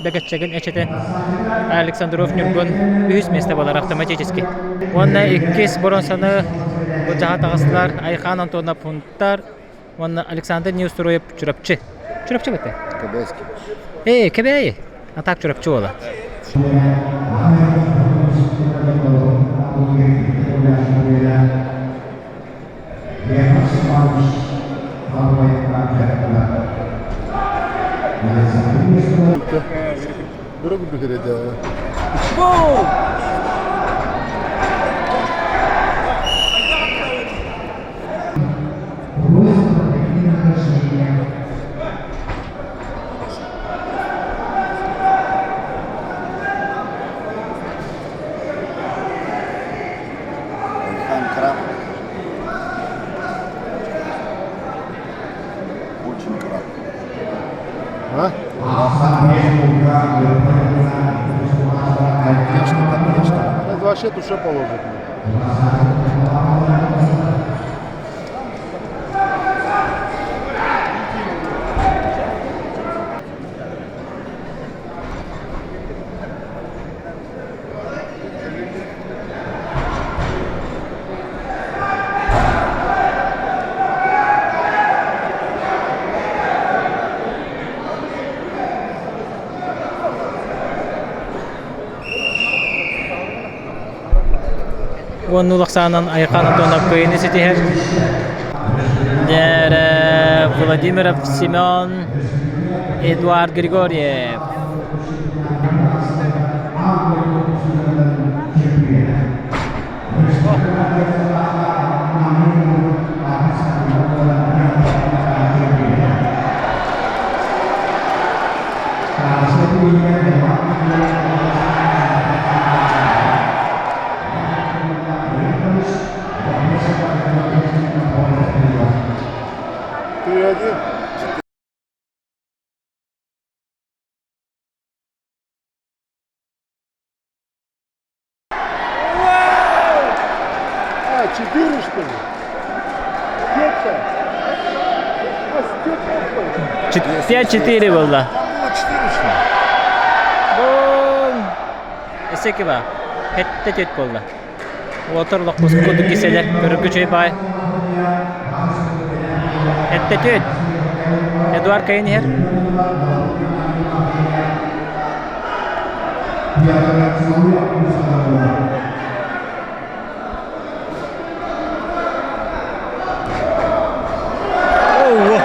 бэгэччэгин эчэтэн Александров Ньургун үһүс миэстэ буолар автоматически. Уонна иккис боруонсаны былдьаһа таҕыстылар Айхан Антонов Пунтар уонна Александр Неустроев Чурапчы. Чурапчы бэтэ? Кэбээски. Ээ, Кэбээйи. А так Чурапчы уола. Айхан краб. Очень краб. А? Конечно, конечно. Это вообще туше положит. Уонну лахсаанан Айхан Антонов кыайыны ситиһэр. Дьэ, Владимиров Семен, Эдуард Григорьев. 3-1. А, 4 что ли? Где-то. 5-4 буолла. Там было 4 что ли? Бум! Эсеки ба. Хетте тет буолла. Уотар лохпус кудук киселер. Көрүккү чөй бай. Хетте тет. Эдуард кайын иһэр. Ого!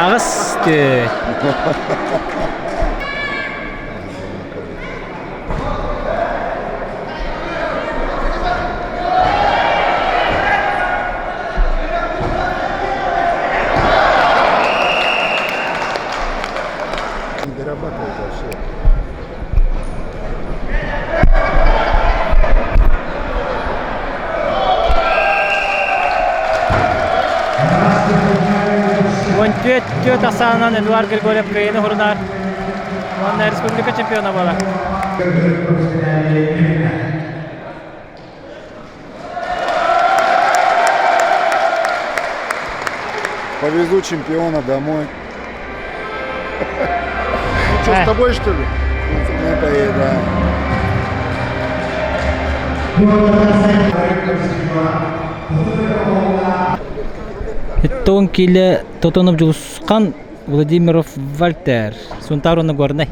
Аҕыс түөрт. Түөрт ахсаанынан Эдуард Григорьев кыайыыны хурунар уонна республика чемпиона буолар. Повезу чемпиона домой. Ну что, с тобой что ли? Он со мной поедет, да. Тоон киилэ Тотонов Дьулусхан Владимиров Вальтер Сунтаар уонна Горнай.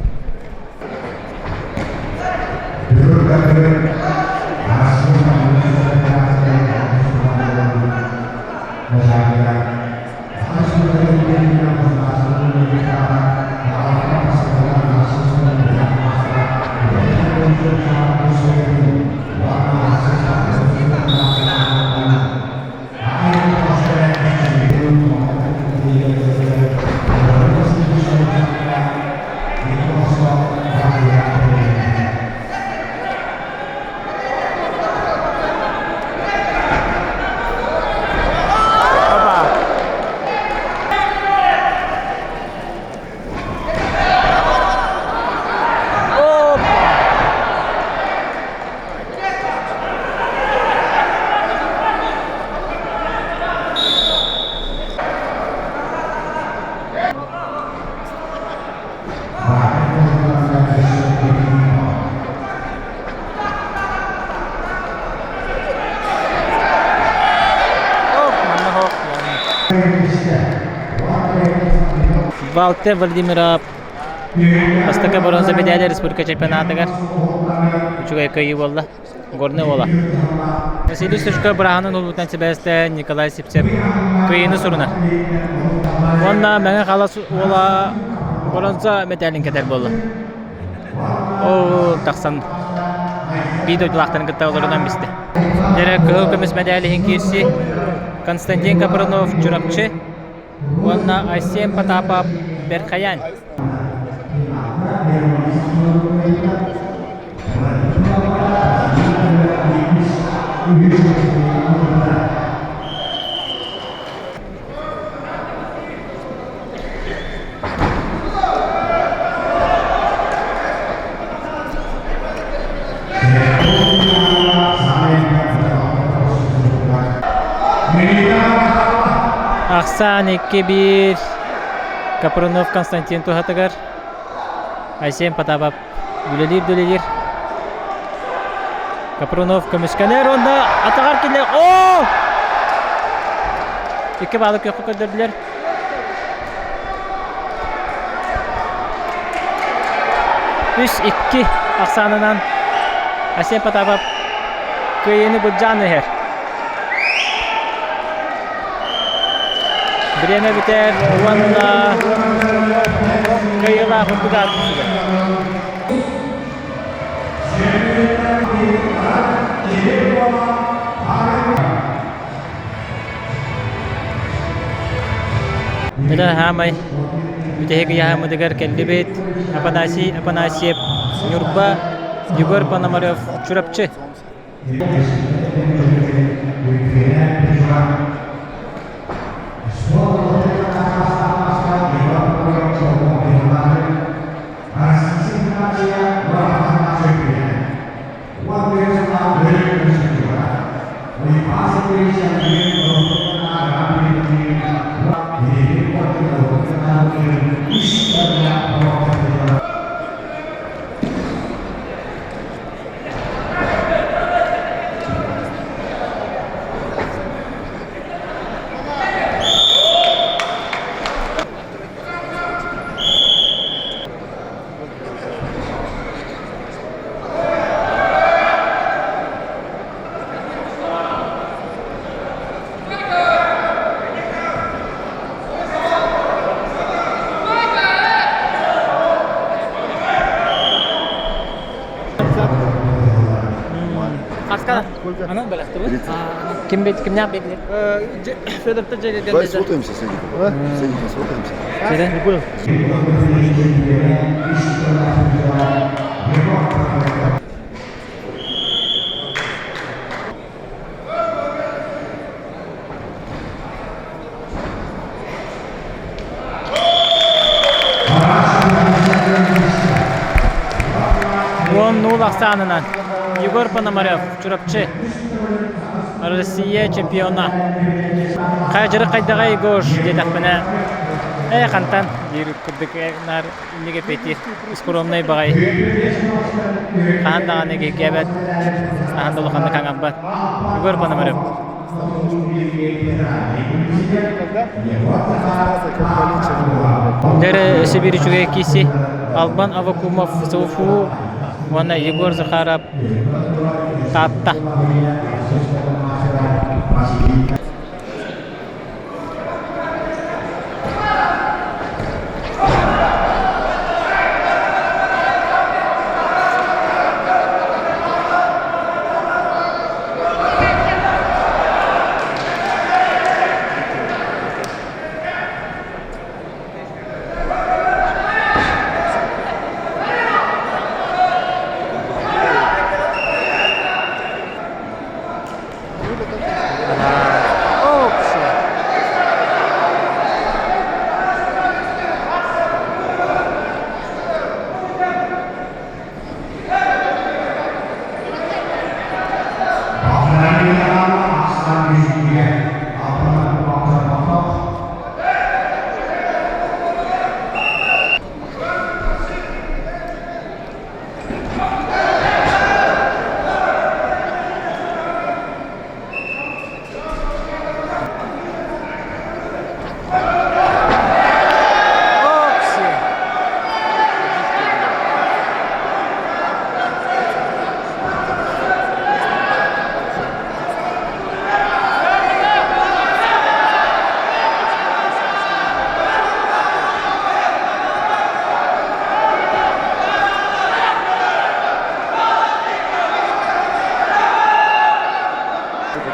Валтер Владимиров бастакы боруонса медали республика чемпионатыгар үчүгэй кыайыы буолла. Горный уола. Василий Сушко быраһанын улуутунан сибээстээн Николай Сипсев кыайыыны сурунар. Уонна Мэҥэ Халас уола боронса мэтээлин кэтэр буолла. Ол тахсан биир дойдулаахтарын кытта олорунан бистэ. Дьэрэ кыһыл көмүс мэдээл иһин киирси Константин Капронов Чурапчы уонна Айсен Потапов Берхаян. Ахсаан 2-1 Капрунов Константин туһатыгар Айсен Потапов үлэлиир да үлэлиир. Капрунов көмүскэнэр уонна атаҕар киллэр. Оо! Икки баалы күөххэ көрдөрдүлэр. Үс икки ахсаанынан Айсен Потапов кыайыыны былдьаан иһэр. Бириэмэ бүтэр уонна кыайыылаах үрдүк аатын сүгэр. Мына хаамай бүтэһик ыйааһыммытыгар кэллибит. Афанасий Афанасьев, Ньурба, Егор Пономарев, Чурапчы. Ким бит кимнээх биэдилэр? Федорта дьиэ Давай сфотаемся с Эдиком. С Эдиком сфотаемся. Не понял. Уон нуул ахсаанынан Егор Пономарев, Чурапчы, Россия чемпиона. Хайа дьарык хайдаҕай Егор диэтэхпинэ, ээ хантан диир курдук наар иннигэ петир скромнай баҕай хаһан даҕаны киһиргээбэт, хаһан да улаханнык хаҥарбат. Егор Пономарев. Дэрэ Сибирь үчүгэй киси Албан Авакумов СУФУ уонна Егор Захаров Таатта.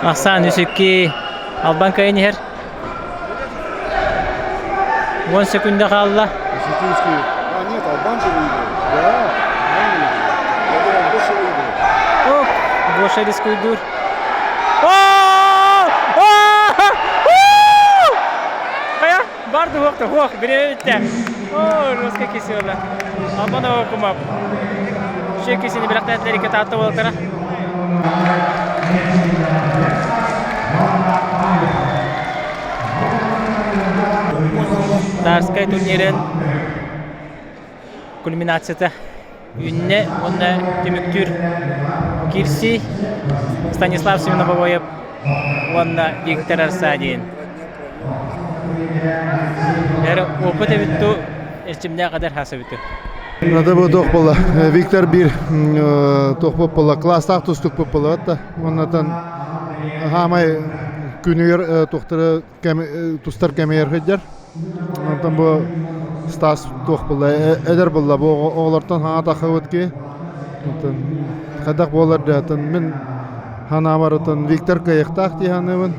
Ахсаан үсүкки Албан кайын иһэр. 10 секунда хаалла. Осетинский. А, нет, Албан же выиграл. Да, он выиграл. Я думал, он больше выиграл. Ох, Гоша рискуйдур. Хайа, барды хуох хуох, бириэбиттэ. О, жестко кисиола. Албан кумап. Шей кисини билэхтээтлер икки таатта буолтара. Тарскай турнирын кульминацията үүннэ уонна түмүктүүр киирсии Станислав Семенов уонна Виктор Арсадин. Эр опыт эбит ту эрчимнээх эдэр хас эбит Надо было туох буолла. Виктор биир туох буолла класстаах тустук буолла да. Оннотон хаамай күнүгэр туохтары тустар кэмигэр сылдьар. Онтон бу Стас туох буолла эдэр буолла бу оҕолортон хаҥа таххыбыт ки. Онтон хайдах буолар да мин ханаабар отон Виктор кыайыахтаах дии саныыбын.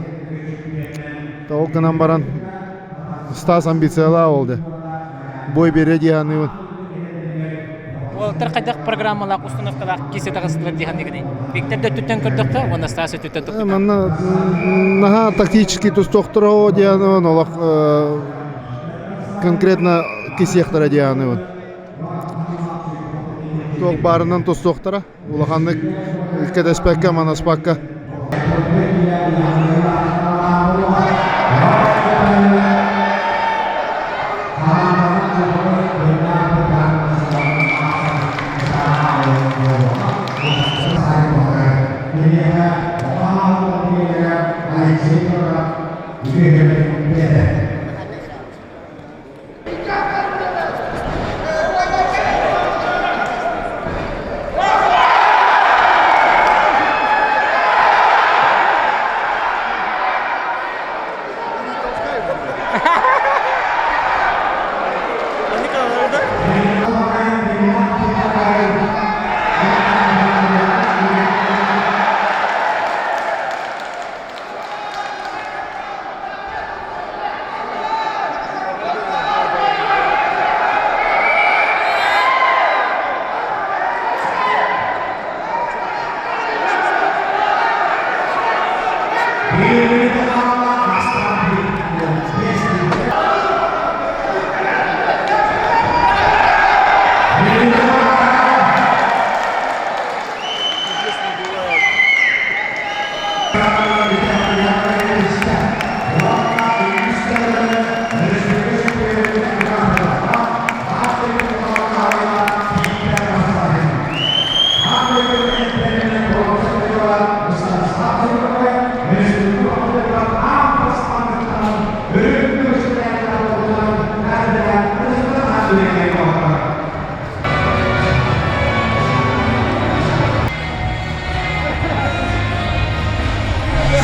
Ол гынан баран Стас амбициялаах ол дии. Бой бере дии саныыбын. Уолаттар хайдах программалаах, установкалаах кисе таҕыстылар дии саныыгыный? Виктор да өттүттэн көрдөххө, уонна Стас өттүттэн туттута. Манна наһаа тактически тустуохтара диэн олох конкретно кисиэхтэрэ дии саныыбын. Туох баарынан тустуохтара. Улаханнык кэтэспэккэ, манаспакка.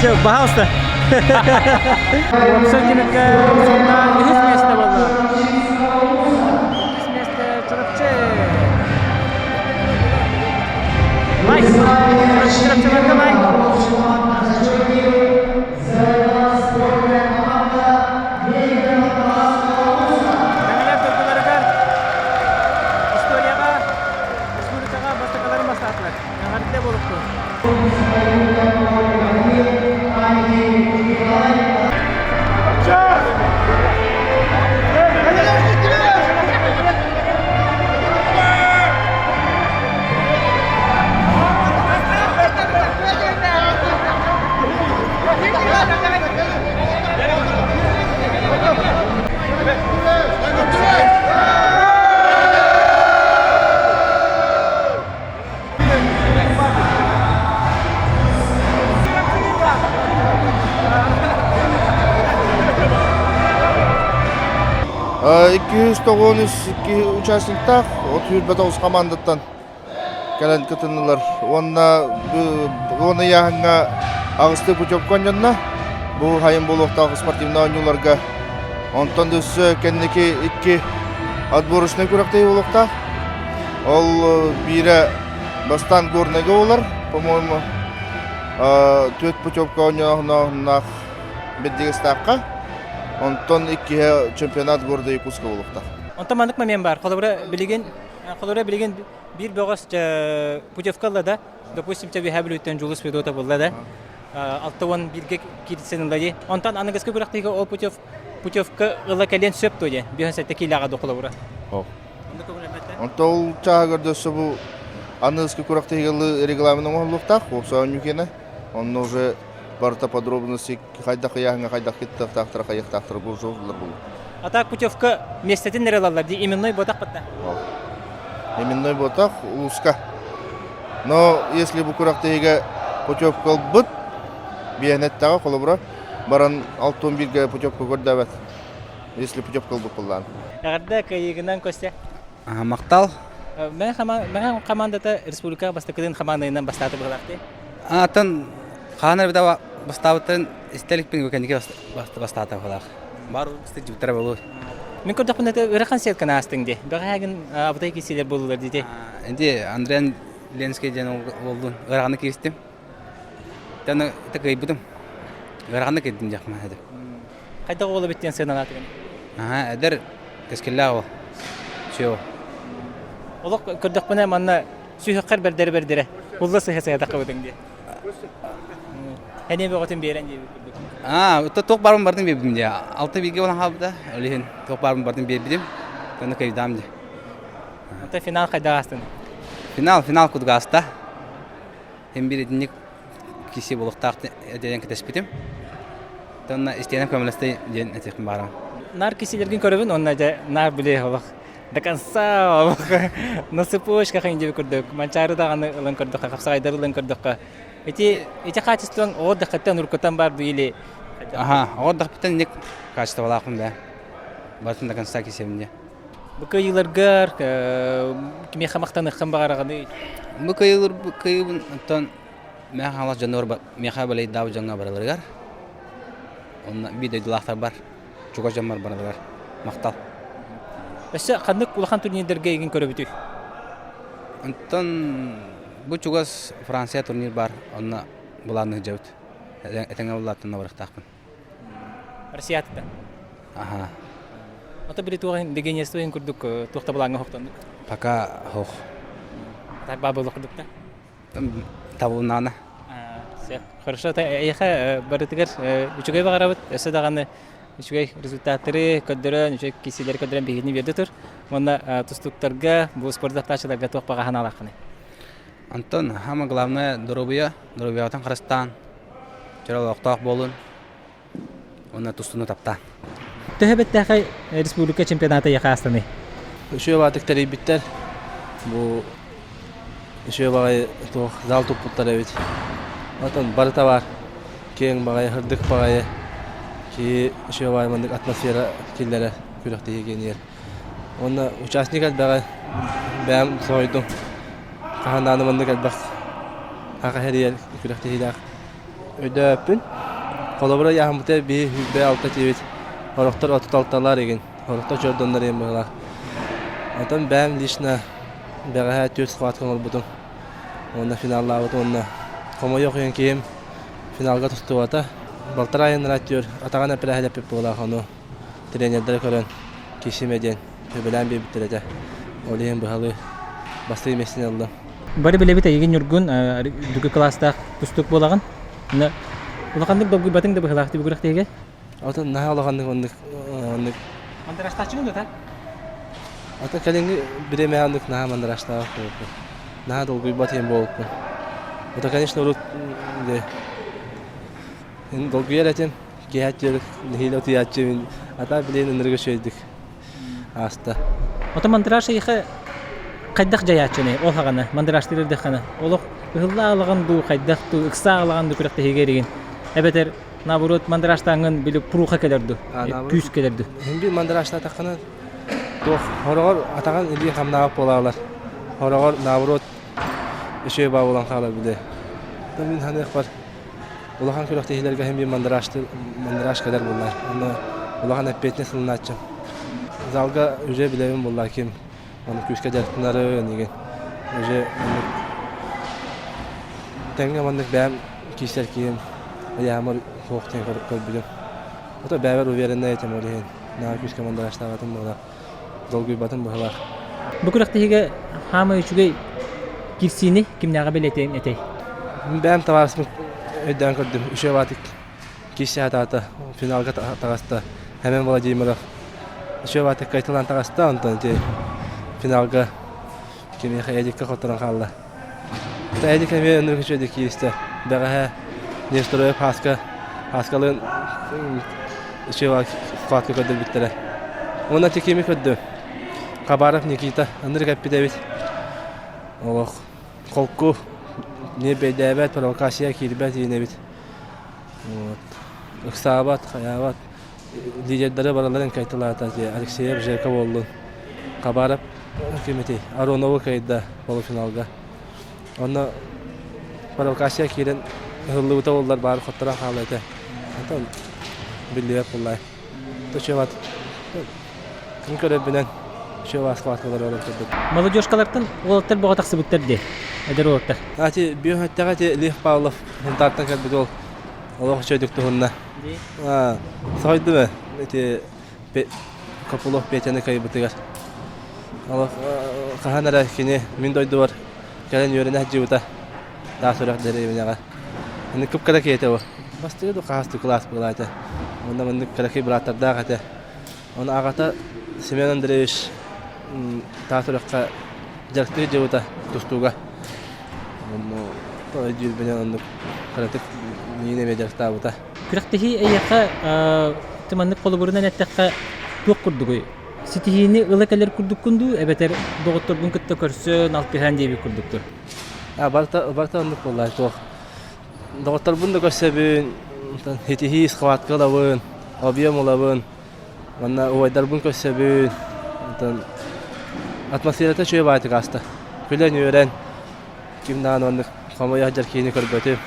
Все, пожалуйста. Уопсай түмүккэ Сунтаар үһүс миэстэ буолла. Иккис миэстэ Чурапчы. Лайк! Чурапчыларга лайк! Мэҥэлэр дойдуларыгар историяҕа республикаҕа бастакыларын бастаатылар. Эҕэрдэ буолуохтун! Икки участниктаах, 39 командаттан кэлэн кытыннылар. Уонна уон ыйааһыҥҥа аҕыстыы путевка оонньонно. Бу хайын буолуохтаах спортивнай оонньууларга. Онтон өссө кэнники икки отборочнай күрэхтэһии буолуохтаах. Ол биирэ бастаан Горнайга буолар, по-моему, түөрт путевка оонньооһунаах Бэрдигэстээххэ. Онтон иккиһэ чемпионат города Якутска буолуохтаах. Онтон маннык момент баар. Холобура билигин холобура билигин биир бөҕөс путевка ылла да, допустим, Үөһээ Бүлүүттэн Дьулус Федотов ылла да, 61-ге киирсэн ылла дии. Онтон аныгыскы күрэхтэһиигэ ол путев путевка ыла кэлиэн сөп дуо диэн, 57 киилэҕэ ду холобура. Онтон ол чааһыгар да өссө бу аныгыскы күрэхтэһиигэ регламент оҥоһуллуохтаах, уопсай оонньуу киэнэ. Онно уже барыта подробности хайдах ыйааһыҥҥа хайдах кыттыахтаахтара, хайыахтаахтара бу уже ыллар буолуо. А так путевка миэстэтин эрэ ылаллар дии, именной буотах батта. Именной буотах улууска. Но если бу күрэхтэһиигэ путевка ылбыт, биэһинэттэҕэ холобура, баран 61-ге путевка көрдөөбөт. Если путевка ылбыт буоллаан. Эҕэрдэ кыайыыгынан Костя. Махтал. Мэҥэ хамаандата республика бастакытын хамаандайынан бастааты быһалаахтыы. Атын хаан эрбитэ бастаабыттарын истэликпин кэнники бастаата быһалаах. Бар сылдьыбыттара буолуо. Мин көрдөхпүнэ это ыарахан сетканы аастыҥ дии. Бэҕэһээгин абытай киирсиилэр буоллулар дии. Инди Андриан Ленский диэн уоллун ыараханнык кииристим. Таны кыайбытым. Ыараханнык киирдим диэхпин этим. Хайдах уол эбит диэн сыаналаатыгын? Аха, эдэр кэскиллээх уол. Все. Олох көрдөхпүнэ манна сүһүөххэр бэрдэрэ бэрдэрэ улла сыһа сыһа таххыбытыҥ дии. Эниэ бөҕөтүн биэрэн диэбит курдук. Аа, туох баарбын бардым биэрбитим дии. Алта бииргэ буолан хаалбыта. Ол иһин туох баарбын бардым биэрбитим. Онно кыйдаам дии. Онтон финал хайдах аастын? Финал, финал курдук ааста. Һин биир итинник киси буолуохтаах диэн кэтэспитим. Онно истиэнэм көмөлөстө диэн этиэхпин баарым. Наар кисилэргин көрөбүн уонна дьэ наар били олох до конца олох на цепочках диэби көрдөк манчаары даҕаны ылан көрдөххө хапсаҕайдары ылан көрдөххө ити ити качествоң оҕо дахыттан уруккуттан бар дуу или Аха, оҕо дахпыттан инник качестволаахпын да. Барытын до конца кисэбин дии. Бу кыайыыларгар кимиэхэ махтаныаххын баҕараҕыный? Бу кыайыылар кыайыыбын оттон Мэҥэ Хаҥалас дьонугар миэхэ балайдаабыт дьоҥҥо барыларыгар уонна биир дойдулаахтарбар чугас дьоммор барыларыгар махтал. Өссө ханнык улахан турнирдарга эйигин көрөбүтүй? Онтон бу чугас Франция турнир баар, онно былаанныыр дьабыт. Этэҥҥэ буллааттан барыахтаахпын. Россиятыттан? Аха. Ото били туох легионерство иһин курдук туох да былааҥҥа хохтоннук? Пока хох. Так баа буолуох курдук да? Табылыннаҕына. Хорошо, эйиэхэ барытыгар үчүгэй баҕарабыт. Өссө даҕаны үчүгэй результаттары көрдөрөн, үчүгэй киирсиилэри көрдөрөн биһигини биэрдэ тур. Уонна тустууктарга, бу спорт даптааччыларга туох баҕа санаалааххыный? Антон, самое главное доруобуйа, доруобуйаҕытын харыстаан, чөл олохтоох буолун уонна тустууну таптаан. Төһө бэттээхэй республика чемпионата эйиэхэ аастаный? Үчүгэй баатык тэрийбиттэр. Бу үчүгэй баҕайы туох зал туппуттар эбит. Отон барыта баар. Киэҥ баҕайы, сырдык баҕайы. Киһи үчүгэй баҕайы маннык атмосфера киллэрэр күрэхтэһии киэнигэр. Уонна участник элбэҕэ бэйэм соһуйдум. Хаһан даҕаны маннык элбэх хаха хэрийэр күрэхтэһиилээх. өйдөөппүн. Холобура ыйааһыммыта биир 26 тиэбит. Сорохтор 36-лар игин. Сорохтор чордоннор иэн быһыылаах. Онтон бэйэм лично бэҕэһээ түөрт схватка оҥорбутум. Уонна финаллаабытым уонна хомойуох иһин киһим финалга тустубата. Балтараа айаннара түөр атаҕын эпэрээһилэппит буолаах ону тренердэрэ көрөн кисимэ диэн сөбүлээн биэрбиттэр этэ. Ол иһин быһалыы бастакы миэстэни ыллым. Бары билэбит эйигин Ньургун үрдүкү кылаастаах тустуук буолаҕын. Улаханнык долгуйбатыҥ да быһыылаах түбүгүрэх тиһигэ. Атын наһаа улаханнык оннук оннук Мандраштааччыгын да Ата кэлиҥҥи бириэмэҕэ оннук наһаа мандраштаабат буолбуппун. Наһаа долгуйбат иһин буолбуппун. Это, конечно, урут долгуйар этим. Киэһэ нэһиилэ утуйааччы ата билигин ынырыга үчүгэйдик ааста. Ото мандраж эйиэхэ хайдах дьайааччыный ол хаҕана мандражтыыр эрдэххинэ олох ыһылла аалаҕын дуу хайдах дуу ыксаа аалаҕын дуу күрэхтэһиигэ эригин эбэтэр наоборот мандражтааҥҥын били пруха кэлэр дуу күүс кэлэр дуу Хин бир мандражтаатаххына туох хороҕор атаҕын илии хамнаабат буолаалар хороҕор наоборот үчүгэй баа буолан хаалар били мин саныахпар Улахан күрэхтэһиилэргэ иһин биир мандраж кэлэр буоллар. Онно улахан эппиэтинэс ылынааччым. Залга уже билэбин буоллар ким ону күүскэ дьарыктанары энигин. Уже оннук тэҥҥэ маннык бэйэм киирсэр киһим ыйаамар суох диэн көрбүтүм. Ото бэйэбэр увереннай этим ол иһин. Наһаа күүскэ мандражтаабатым буолар. Долгуйбатым быһылаах. Бу күрэхтэһиигэ хаамай үчүгэй кирсиини кимнээҕи бэлиэтиэҥ этэй? Бэйэм табаарыспын өйдөөн көрдүм. Үчүгэй баатык киирсэ сатаата. Финалга таҕыста. Хэмэн Владимиров үчүгэй баатык кайталаан таҕыста. Онтон ити финалга кимиэхэ Эдикка хотторон хаалла. Эдик эмиэ өнөр үчүгэйдик кииристэ. Бэҕэһээ Нестороев Хаска Хаскалыын үчүгэй схватка көрдөрбүттэрэ. Уонна ити кими көрдүм? Хабаров Никита ынырык эппит эбит. Олох холку не бэйдээбэт, провокация киирбэт иин эбит. Вот. Ыксаабат, хайаабат. Лидердары бараларын кайталаата Алексеев Жека буоллун. Хабаров ким этэй? Аронову кыайда полуфиналга. Онно провокация киирэн ыһыллыбыта буоллар баар хотторон хаалла этэ. Онтон биллибэт буоллай. Төчөбат ким көрөрбүнэн үчүгэй схваткалар олор курдук. Молодежкалартан уолаттар бөҕө тахсыбыттар дии. Эдэр уолаттар. Ати бүөн өттөҕө ити Лев Павлов Хунтаартан кэлбит уол олох үчүгэйдик туһунна. Соһуйдум ээ ити Копылов Петяны кыайбытыгар. Олох хаһан эрэ кини мин дойдубар кэлэн үөрэнэ сылдьыбыта. Таас үрэх дэриэбинэҕэ. Аны кып-кыра киһи этэ ол. Бастакы да хаһыс кылаас буолаа этэ. Онно маннык кыракый бырааттардаах этэ. Оны аҕата Семен Андреевич таас үрэххэ дьарыктыы сылдьыбыта тустууга. Онно өйдүүрбүнэн оннук кыратык миигин эмиэ дьарыктаабыта. Күрэхтэһии эйиэхэ маннык холобурунан эттэххэ туох курдугуй? Ситиһиини ыла кэлэр курдуккун дуу эбэтэр доҕотторгун кытта көрсөн алтыһан диэбит курдук дуо? Барыта барыта оннук буоллаа туох доҕотторбун да көрсөбүн, ситиһии схватка ылабын, объем ылабын, уонна убайдарбын көрсөбүн. Онтон атмосферата үчүгэй баҕайытык ааста. Күлэн-үөрэн ким даҕаны оннук хомойо сылдьар киһини көрбөтүм.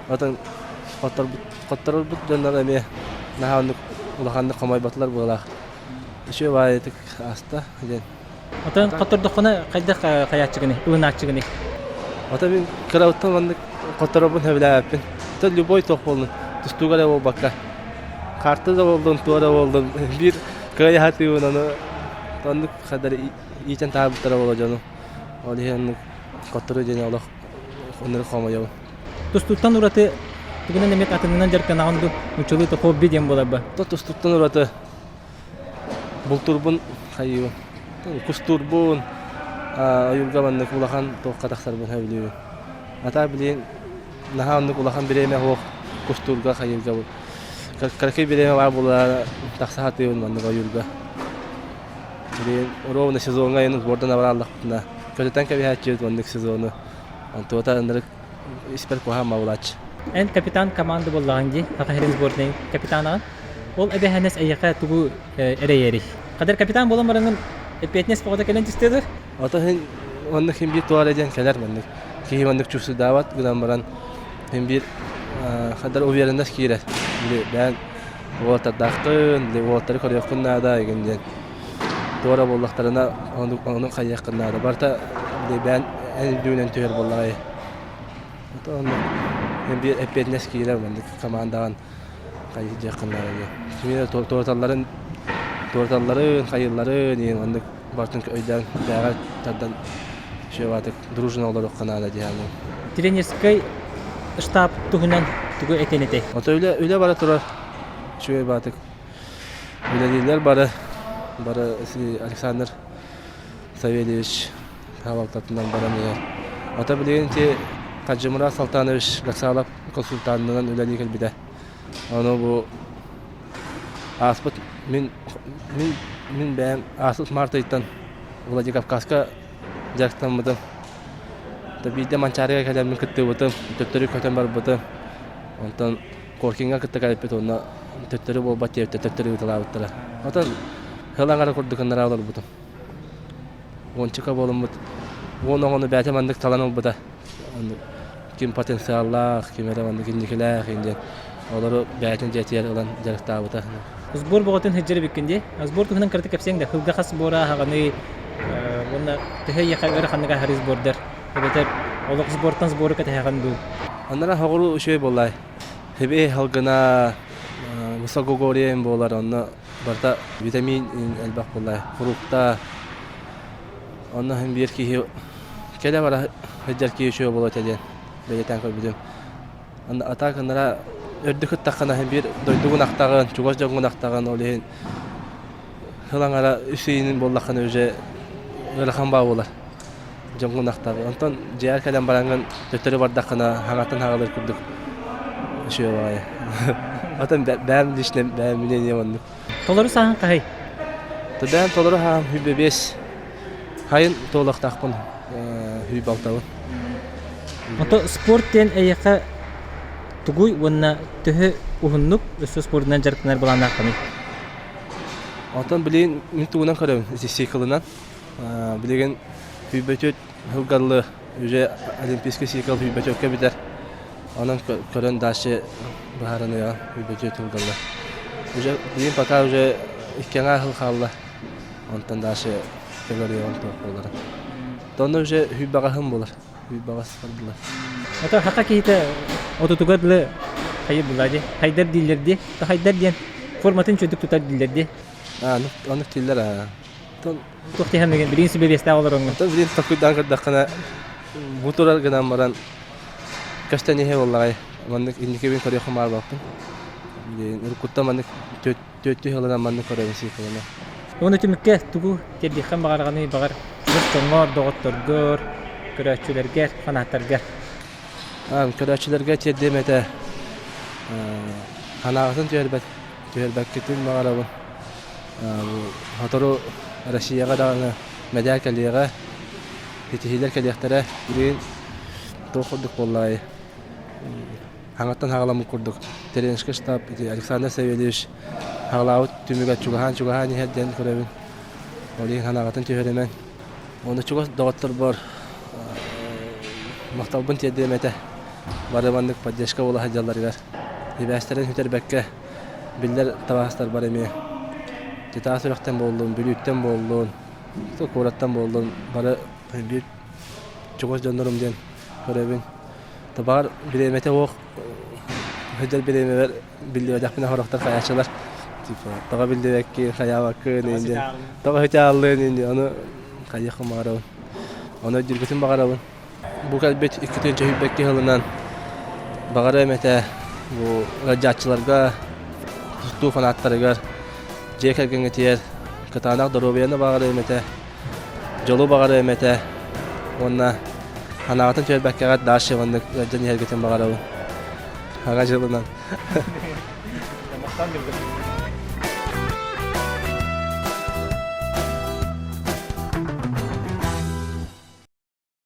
Оттон хотторбут дьоннор эмиэ наһаа оннук улаханнык хомойботулар быһыылаах. Үчүгэй баҕайытык ааста диэн. Оттон хоттордоххуна хайдах хайааччыгыный, ылынааччыгыный? Ото мин кырабыттан маннык хотторорбун сөбүлээбэппин. Оттон любой туох буоллун, тустууга эрэ буолбакка. Карта да буоллун, туо да буоллун, биир кыайа сатыыбын ону оннук хадары иитэн таһаарбыттара буолуо дьону. Ол иһин оннук хотторуу диэн олох оннук хомойобун. Тустууттан ураты тугунан эмит атынынан дьарыктанаҕын дуу? Нууччалыы то хобби диэн буолар ба? Тустууттан ураты бултуурбун хайыыбын. Кустуурбун, ойуурга маннык улахан туохха тахсарбын сөбүлүүбүн. А билигин наһаа оннук улахан бириэмэ суох кустуурга хайыырга кыракый бириэмэ баар буолара тахса сатыыбын маннык ойуурга. Билигин ровно сезоҥҥа айан сбордан абырааллахпытына көтүтэн кэбиһээччибит маннык сезону. Онтуота ынырык испэр куһаҕан баҕалааччы. Эн капитан команда буоллаҕыҥ дии, Саха сирин сборнайын капитанаҕын. Ол эбэһээнэс эйиэхэ тугу эрэйэрий? Хадыр капитан буолан бараҥҥын эппиэтинэс бөҕөтө кэлэн түстэ дуо? Ото иһин оннук иһин биир туох эрэ диэн кэлэр маннык. Киһи маннык чувствуйдаабат гынан баран иһин биир Хаддар уверенность киирэр. Били бэйэн уолаттардааххын, били уолаттары көрүөххүн наада игин диэн. Туора буоллахтарына ону ону хайыаххын наада. Барыта били бэйэн эн үрдүгүнэн түһэр буоллаҕай. Ото оннук биир эппиэтинэс киирэр маннык командаҕын хайдыаххын наада диэн. Кинилэр туораталларын туораталларын, хайыылларын иһин оннук барытын өйдөөн бэйэҕэ тардан үчүгэй дружно олоруохха наада дии саныыбын. Тренерскэй штаб туһунан тугу этэн этэй? Ото үлэ үлэ бара турар. Үчүгэй баатык. Үлэлииллэр бары. Бары Александр Савельевич салалтатынан баран иһэр. Ото билигин ити Хаджимурат Салтанович Гацалов консультанынан үлэлии кэлбитэ. Ону бу ааспыт мин мин мин бэйэм ааспыт март ыйтан Владикавказка дьарыктаммытым. Биирдэ Манчаарыга кэлэммин кыттыбытым, төттөрү көтөн барбытым. Онтон Коркиҥҥа кытта кэлбит уонна төттөрү буолбат диэбиттэр, төттөрү ыыталаабыттара. Оттон сыл аҥара курдук ынараа олорбутум. Уончука буоламмыт уон оҕону бэйэтэ маннык талан ылбыта. Ким потенциаллаах, ким эрэ маннык инникилээх диэн олору бэйэтин дьиэтигэр ылан дьарыктаабыта. Сбор бөҕөтүн сылдьар эбиккин дии. Сбор туһунан кыратык кэпсиэҥ да, сылга хас сбора аһаҕаный уонна төһө эйиэхэ ыараханнык аһарыы сбордар эбэтэр олох сбортан сбору кэтэһэҕин дуу? Аннара хоҕуруу үчүгэй буоллай. Хебе халгына высокогорье буолар онно барыта витамин элбэх буоллай. Фрукта онно иһин биир киһи кэлэ бара сылдьар киһи үчүгэй буолуо этэ диэн бэлиэтээн көрбүтүм. А так анара үрдүк ыттаххына иһин биир дойдугун ахтаҕын, чугас дьоҥҥун ахтаҕын, ол иһин сыл аҥара үс ыйын буоллаххына уже ыарахан баа буолар. Дьоҥҥун ахтаҕын. Онтон дьиэҕэр кэлэн бараҥҥын төттөрү бардаххына хаҥаттан хаҕалыыр курдук үчүгэй баҕайы. Оттон бэйэм лично бэйэм мнением оннук. Толору сааһын хаһый? Бэйэм толору сааһым 25. Хайын туолуохтаахпын 26-бын. Ото спорт диэн эйиэхэ тугуй уонна төһө уһуннук өссө спордунан дьарыктанар былааннааххыный? Онтон билигин мин тугунан көрөбүн циклынан. Билигин 24 сылгаллы уже олимпийский цикл 24-кө бүтэр. Онон көрөн дальше быһаарыныаҕа 24 сылгаллы. Уже билигин пока уже икки аҥаар сыл хаалла. Онтон дальше көмөрүөҕүм туох буоларын. Онно уже сүүрбэҕэһим буолар. Сүүрбэҕэс бардылар. Ото хака киһитэ отутугар дылы хайыр булаа дии. Хайдар дииллэр дии. Хайдар диэн форматын чөдүк тутар дииллэр дии. Аа, оннук дииллэр аа. Туох диһэн билигин сүбэбиэстээх олороҥҥун. Оттон билигин толкуйдаан көрдөххүнэ бу турар гынан баран көстөн иһэ буоллаҕай. Маннык инникибин көрүөххүн баҕарбаппын. Уруккуттан маннык түөртүү сылынан маннык көрөбүн сыыппалана. Уонна түмүккэ тугу тиэрдиэххин баҕараҕыный баҕар чугас дьоҥҥор, доҕотторгор, көрөөччүлэргэр, фанаттаргар? Көрөөччүлэргэ тиэрдиэм этэ санааҕытын түһэрбэт түһэрбэккитин баҕарабын. Сотору Россияҕа даҕаны мэдээ кэлиэҕэ, ситиһиилэр кэлиэхтэрэ. Билигин туох курдук буоллаҕай Хаҥаттан хаҕаламмыт курдук тренерскэй штаб ити Александр Савельевич хаҕалаабыт түмүгэ чугаһаан-чугаһаан иһэр диэн көрөбүн. Ол иһин санааҕытын түһэримэн. Уонна чугас доҕотторбор махталбын тиэрдиэм этэ. Бары маннык поддержка буола сылдьалларыгар. Сибээстэрин сүтэрбэккэ биллэр табаарыстарбар эмиэ Титаас үрэхтэн буоллун, Бүлүүттэн буоллун, куораттан буоллун бары биир чугас дьоннорум диэн көрөбүн. Табаар бириэмэтэ суох сылдьар бириэмэбэр биллибэтэхпинэ сорохтор хайааччылар типа тоҕо биллибэккин хайаабаккын диэн тоҕо сытааллыын диэн ону хайыаххын баҕарабын ону өйдүүргүтүн баҕарабын бу кэлбит иккитин чөһүйбэкки сылынан баҕарыам этэ бу ыалдьааччыларга тустуу фанаттарыгар дьиэ кэргэҥҥитигэр кытаанах доруобуйаны баҕарыам этэ дьолу баҕарыам этэ уонна санааҕытын түһэрбэккэҕит дальше маннык ыалдьан иһэргитин баҕарабын. Аҕа дьылынан.